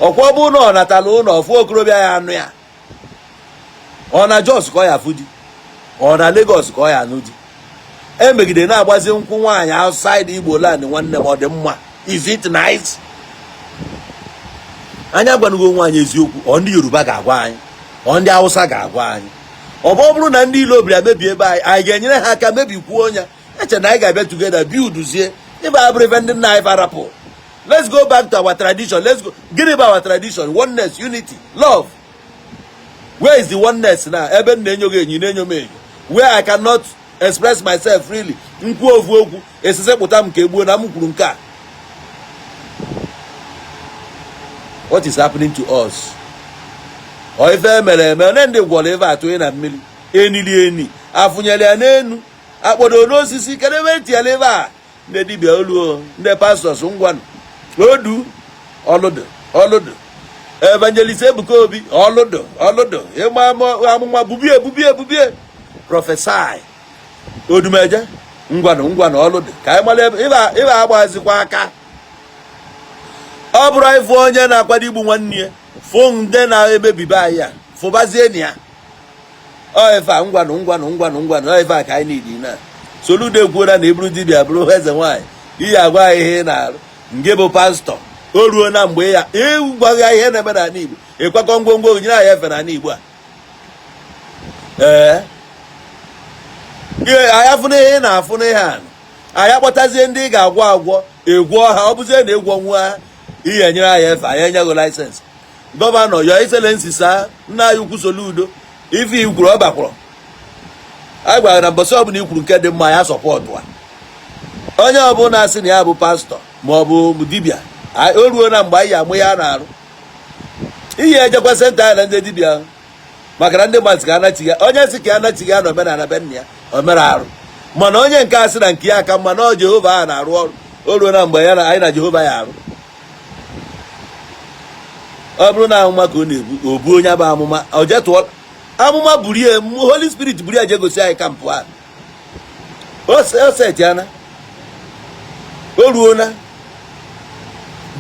Ọkwa ọ bụrụ na ọ natala ụlọ ọfụ okorobịa ya anụ ya, ọ na Jos ka ọ ya afụ di, ọ na Lagos ka ọ ya anụ di. Emegide na-agbazi nkwụ nwaanyị outside Igbo land. Nwanne m, ọ dị mma? Is it nice? Anyị agwanugo nwaanyị eziokwu. Ọ ndị Yoruba ga-agwa anyị, ọ ndị Hausa ga-agwa anyị. Ọ bụrụ na ndị ilo bịara mebie ebe anyị, anyị ga-enyere ha aka mebikwuo ya. Eche na anyị ga-abịa together buildzie ibe abụrụ ife ndị nna anyị farapụ. Let's go back to our tradition. Let's go. Gịnị bụ our tradition? Oneness, unity, love. Where is the oneness na ebe m na-enyo gị enyi, na-enyo m enyo, where I cannot express myself freely? Nkwu ofu okwu, esise pụta m ka egbuo na m kwuru nke a. What is happening to us? Ọ ife emere eme, onye ndị gwọrọ ife atụghị na mmiri, enili eni afụnyere ya n'enu, akpọdo n'osisi. Kedu ebe etinyere ebe a? Ndị dibịa oluo, ndị pastors, ngwanụ, odu ọlụdụ ọlụdụ. Evangelist Ebuka Obi, ọlụdụ ọlụdụ, ịgba amụma, bubie bubie bubie, prophesy. Odumeje, ngwanụ ngwanụ, ọlụdụ ka anyị mara ebe ịba agbazikwa aka. Ọ bụrụ ịfụ onye na-akwado igbu nwanne ya, fụ ndị na-emebibe anyị a, fụbazie na ya. Ọ ife a, ngwanụ ngwanụ ngwanụ ngwanụ, ọ ife a ka anyị niile na Soludo ekwuola na iburu dibịa bụrụ eze nwaanyị, iyi agwa anyị ihe ị na-arụ. Nge bụ pastọ, o ruo na mgbe ya ịgwaghị ya ihe na-eme n'ala Igbo, ịkwakọ ngwongwo nyere anyị efe n'ala Igbo a. Ee, ihe anyị afụ na ihe ị na-afụ n'ihe a, anyị akpọtazie ndị ị ga-agwọ agwọ, egwọ ha. Ọ bụzie na ịgwọ nwa ha, ihe enyere anyị efe, anyị enyeghị license. Governor, Your Excellency, saa nna anyị ukwu Soludo, ife i kwuru ọ bakwụrụ. Anyị gwara na mbọsị ọbụla i kwuru nke dị mma, ya support a. Onye ọbụla sị na ya bụ pastọ ma ọ bụ dibịa, o ruo na mgbe anyị amụ ya na-arụ ihe, ejekwa center anyị na ndị dibịa, maka na ndị mmadụ ka anachiga. Onye sị ka ya anachiga na omenala be nna ya, o mere arụ. Mana onye nke a sị na nke ya aka mma na ọ Jehova ahụ na-arụ ọrụ, o ruo na mgbe ya na anyị na Jehova ya arụ. Ọ bụrụ na amụma ka ọ na-ebu, o bu onye bụ amụma, o jee tụọ amụma, burie Holy Spirit, buru ya jee gosi anyị camp ahụ. O setiana, o ruo na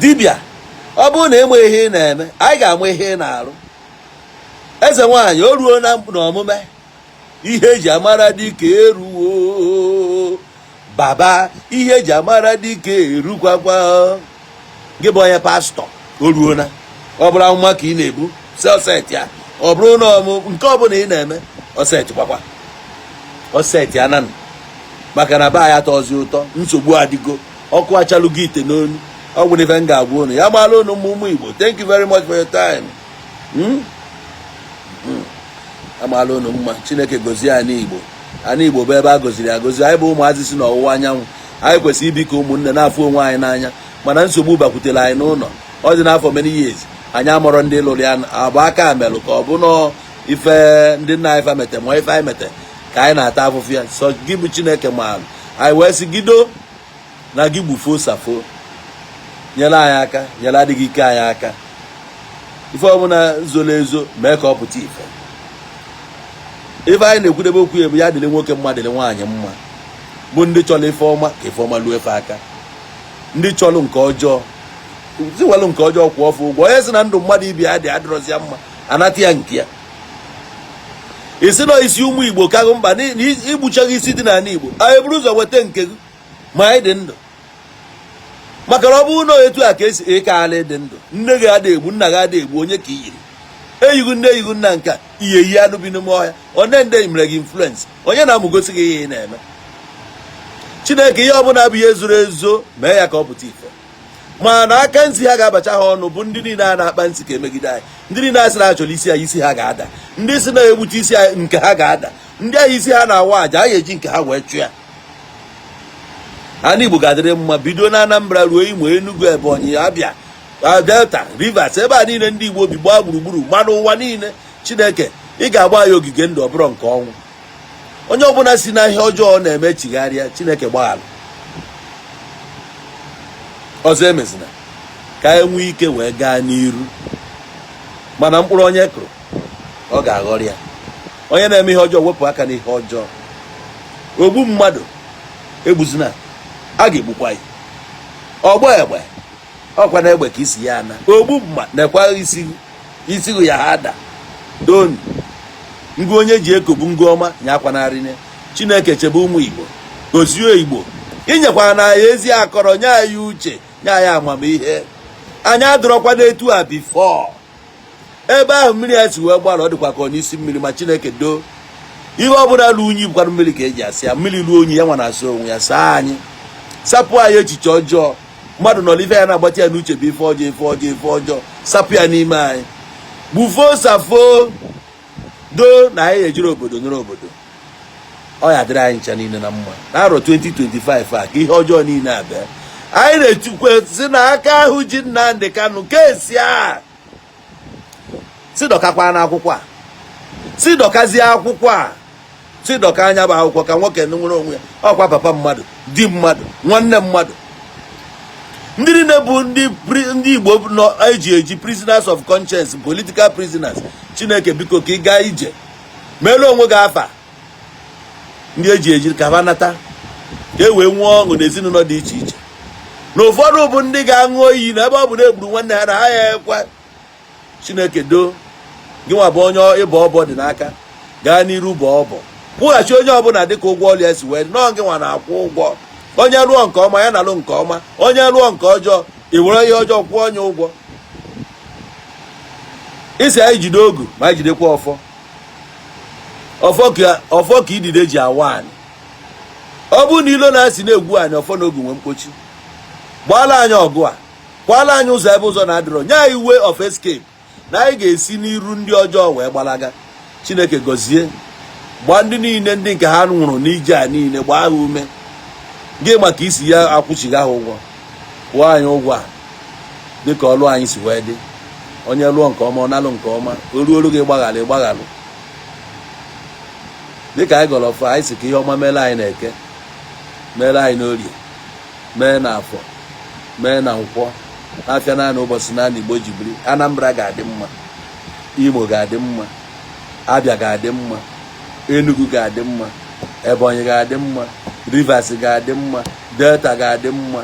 dibịa. Ọ bụrụ na ịma ihe ị na-eme, anyị ga-ama ihe ị na-arụ. Eze nwaanyị, o ruo na n'omume ihe eji amara dike eruwo. Baba, ihe eji amara dike erukwakwa. Gị bụ onye pastọ, o ruo na ọ bụrụ amụma ka ị na-ebu, set ya. Ọ bụrụ na ọmụ nke ọbụla ị na-eme, ọ set kwakwa, ọ set ya nanụ, maka na be anyị atọzi ụtọ. Nsogbu adịgo, ọkụ achalụgo ite n'onu. Ọ gwụrụ ife m ga-agwa unu. Ya maala unu ụmụ ụmụ Igbo. Thank you very much for your time. Amaala unu mma. Chineke gozie anyị Igbo. Anyị Igbo bụ ebe a goziri agozi. Anyị bụ ụmụazị si n'ọwụwa anyanwụ. Anyị kwesịrị ibi ka ụmụnne, na-afụ onwe anyị n'anya, mana nsogbu bakwutere anyị n'ụlọ. Ọ dị n'afọ many years, anyị amụrọ ndị lụrụ ya abụ aka melụ ka ọ bụ nọọ ife ndị nna anyị fa mete, ma ife anyị mete ka anyị na-ata afụfụ ya. Sọ gị bụ Chineke maalụ. Anyị wee sị gido na gị gbufuo safo, nyere anyị aka, nyere adịghị ike anyị aka. Ife ọbụla zoro ezo, mee ka ọ pụta ife. Ife anyị na-ekwudebe okwu ya bụ ya dịrị nwoke mma, dịrị nwaanyị mma, bụ ndị chọrọ ife ọma, ka ife ọma luo efe aka. Ndị chọrọ nke ọjọọ, ziwelụ nke ọjọọ kwụọ ọfụ ụgwọ. Onye sị na ndụ mmadụ ibi ya dị adịrọzi ya mma, anata ya nke ya. Isi na isi ụmụ Igbo kaghụ mkpa na igbuchaghị isi dị n'ala Igbo, anyị buru ụzọ weta nke gị ma anyị dị ndụ, maka na ọ bụrụ na etu a ka esi ịka ala dị ndụ, nne gị ada egbu, nna gị ada egbu. Onye ka i yiri eyighị nne, eyighị nna nke a, ihe yi anụ bi n'ime ọhịa. Onye nde mere gị influence? Onye na-amụgosi gị ihe ị na-eme? Chineke, ihe ọbụla bụ ihe zoro ezo, mee ya ka ọ pụta ife. Ma na aka nsị ha ga-abacha ha ọnụ, bụ ndị niile a na-akpa nsị ka emegide anyị. Ndị niile a sị na achọrọ isi anyị, isi ha ga-ada. Ndị si na-egbute isi anyị, nke ha ga-ada. Ndị ahụ isi ha na-awa aja, a ga-eji nke ha wee chụ ya. Ana Igbo ga-adịrị mma bido na Anambra ruo Imo, Enugu, Ebonyi, Abia, Delta, Rivers, ebe a niile ndị Igbo bi gbaa gburugburu ma n'ụwa niile. Chineke, ị ga-agba ya ogige ndụ, ọ bụrọ nke ọnwụ. Onye ọbụla si na ihe ọjọọ na-eme chigharịa, Chineke gbaghalụ, ọzọ emezina, ka e nwee ike wee gaa n'iru. Mana mkpụrụ onye kụrụ, ọ ga-aghọrọ ya. Onye na-eme ihe ọjọọ, wepụ aka n'ihe ọjọọ. Ogbu mmadụ, egbuzina, a ga-egbukwa ya. Ọgba egbe, ọkwa na egbe ka isi ya ana. Ogbu mma, nekwa isi isi ya ha ada donu. Ngụ onye ji ekobu ngụ ọma nya akwanarịne. Chineke chebe ụmụ Igbo, gozie Igbo, inyekwara na anyị ezi akọrọ, nye anyị uche, nye anyị amamihe. Anyị adọrọkwa n'etu a before. Ebe ahụ mmiri a si wee gbara, ọ dịkwa ka ọ n'isi mmiri. Ma Chineke doo, ihe ọbụla lu unyi bụkwara mmiri ka eji asị ya. Mmiri ruo unyi, ya nwa na-asa onwe ya. Saa anyị, sapụ anyị echiche ọjọọ. Mmadụ nọ n'ife ya na-agbata ya n'uche bụ ife ọjọọ, ife ọjọọ, ife ọjọọ. Sapụ ya n'ime anyị. Gbufo, safo, doo na anyị ejiri obodo nụrụ obodo. Ọ ya dịrị anyị ncha niile na mma n'arọ 2025 a, ka ihe ọjọọ niile abịa. Anyị na-etukwe si na aka ahụ ji Nnamdi Kanu case a, si dọkakwa n'akwụkwọ a, si dọkazie akwụkwọ a, si dọka anya bụ akwụkwọ, ka nwoke nwere onwe ya. Ọkwa papa mmadụ, di mmadụ, nwanne mmadụ, ndị niile bụ ndị Igbo nọ eji eji, prisoners of conscience, political prisoners. Chineke, biko, ka ị gaa ije meere onwe gị afa. Ndị eji eji, ka ha nata, ka e wee nwee ọṅụ n'ezinụlọ dị iche iche. Na ụfọdụ bụ ndị ga-aṅụ iyi na ebe ọ bụ na egburu nwanne ha, na ha ya ekwe. Chineke doo, gị nwa bụ onye ịbọ ọbọ dị n'aka, gaa n'iru bọọ ọbọ, kwụghachi onye ọbụla dịka ụgwọ ọlụ ya si wee dị. Nọọ gị nwa na-akwụ ụgwọ. Onye rụọ nke ọma, ya na-alụ nke ọma. Onye rụọ nke ọjọọ, i were ihe ọjọọ kwụọ onye ụgwọ. Isi anyị jide ogu, ma anyị jidekwa ọfọ. Ọfọ ka idide ji awa anyị. Ọ bụrụ na ilo na-asị na-egwu anyị, ọfọ na ogu nwee mkpochi. Gbaala anyị ọgụ a, kwala anyị ụzọ ebe ụzọ na-adịrọ, nye anyị way of escape na anyị ga-esi n'iru ndị ọjọọ wee gbalaga. Chineke gọzie, gbaa ndị niile, ndị nke ha nwụrụ n'ije a niile, gbaa ha ume gị maka isi ya akwụchighị ha ụgwọ. Kwụọ anyị ụgwọ a dịka ọlụ anyị si wee dị. Onye lụọ nke ọma, ọ nalụ nke ọma. O ruo olu gị gbaghalụ, ịgbaghalụ. Dịka anyị gọrọ ọfọ, anyị si ka ihe ọma mere anyị na Eke, mere anyị n'Orie, mee na Afọ, mee na Nkwọ, n'afịa naanị ụbọchị naanị Igbo ji biri. Anambra ga-adị mma, Imo ga-adị mma, Abia ga-adị mma, Enugu ga-adị mma, Ebonyi ga-adị mma, Rivers ga-adị mma, Delta ga-adị mma.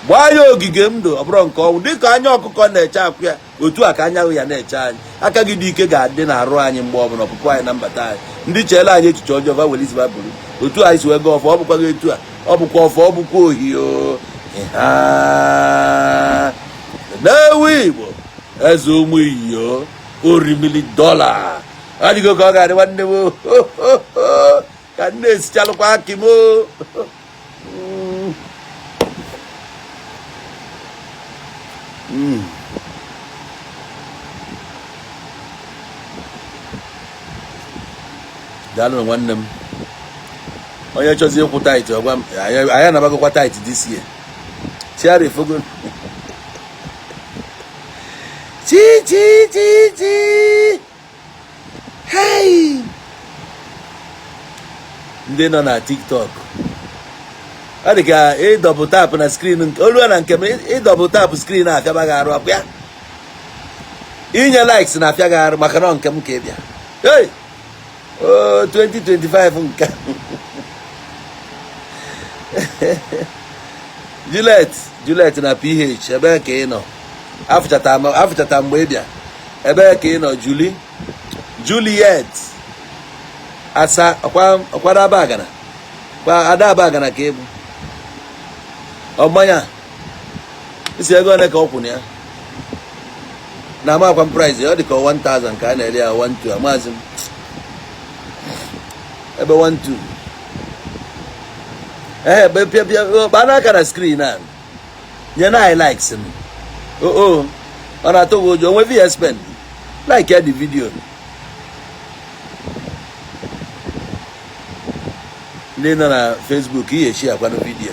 Gbaa ya ogige ndụ, ọ bụrụ nke ọnwụ. Dịka anya ọkụkọ na-eche akwụ ya, otu a ka anyanwụ ya na-eche anyị. Aka gị dị ike ga-adị n'arụ anyị mgbe ọbụla, ọpụpụ anyị na mbata anyị. Ndị cheela anyị echiche ọjọọ, va were isi buru. Otu anyị si wee gaa ọfọ, ọ bụkwa gị etu a, ọ bụkwa ọfọ, ọ bụkwa ohi o na-ewu Igbo eze ụmụ iyo orimili dọla adịgo ka ọ ga-adị. Nwanne m, ka m na-esichalụkwa akị m. Daalụ nwanne m. Onye chọzi ịkwụ tithe, ọgwa m. Anyị anabagokwa tithe this year. Chiara efogo chi chi chi chi. Hey, ndị nọ na TikTok, ọ dị ka ị double tap na screen nke olu na nke m. Ị double tap screen afịaba gị arụ ọkwa ya. Inye likes na afịa gị arụ, maka na nke m ka ị bịa. Hey, oh, 2025 nke Juliet, Juliet na PH, ebee ka ị nọ? Afụchata mgbe ị bịa, ebee ka ị nọ? Julie, Juliet asa ọkwado Abagana kwa ada Abagana ka ị bụ. Ọmmanya isi ego ole ka ọ kwụ na ya na amakwa m price. Ọ dị ka 1000 ka a na-ere ya, 12, amazi m ebe 12. Ee, pịa pịa kpaa n'aka na screen a, nye na anyị likes m. O ọ na-atọ gị ụjọ onwe vs spend like ya the video. Ndị nọ na Facebook, ihe echi akwado video.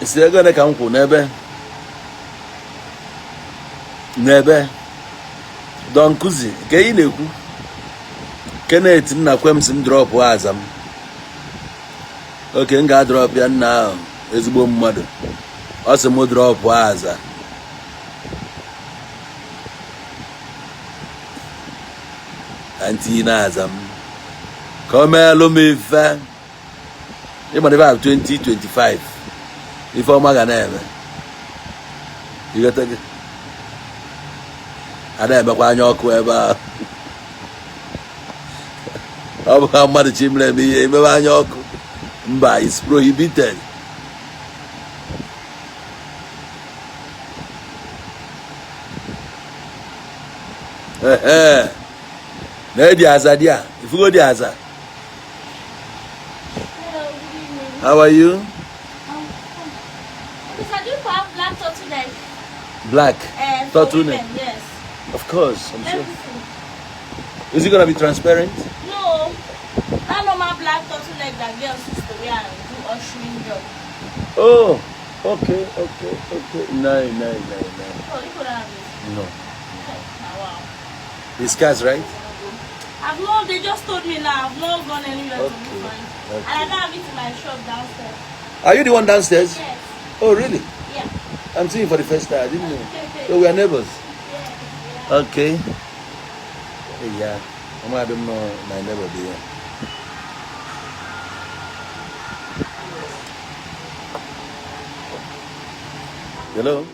Si ego ole ka m kwụ n'ebe n'ebe Don Kuzi nke ị na-ekwu. Kenneth Nnakwem si m drop aza m. Okay, m ga-adrop ya. Nna ahụ ezigbo mmadụ, ọ sị m drop aza. Ka m tinye na-aza m ka o meelụ m ife. Ịma ebe a 2025, ife ọma ga na-eme. Ịghọtago? A na-emekwa anya ọkụ ebe ahụ. Ọ bụ ka mmadụ chi mere eme ihe emebe anya ọkụ. Mba, is prohibited. Ehe, na-edi aza di a ifugo di aza. Hello, good evening. How are you? Please, I do have black turtleneck. Black For turtleneck? women, yes. Of course, I'm Let sure. me see. Is it gonna be transparent? No, that normal black turtleneck that girls used to wear and do ushering job. Oh, okay. No. Oh, you could have it. No. Okay, now, wow. It's cars, right? I've not, they just told me now, I've not gone anywhere to Okay, look for it. okay. And I don't have it in my shop downstairs. Are you the one downstairs? Yes. Oh, really? Yeah. I'm seeing you for the first time. I didn't know. So we are neighbors. Yeah. Okay. Yeah. I don't know my neighbor there. Hello?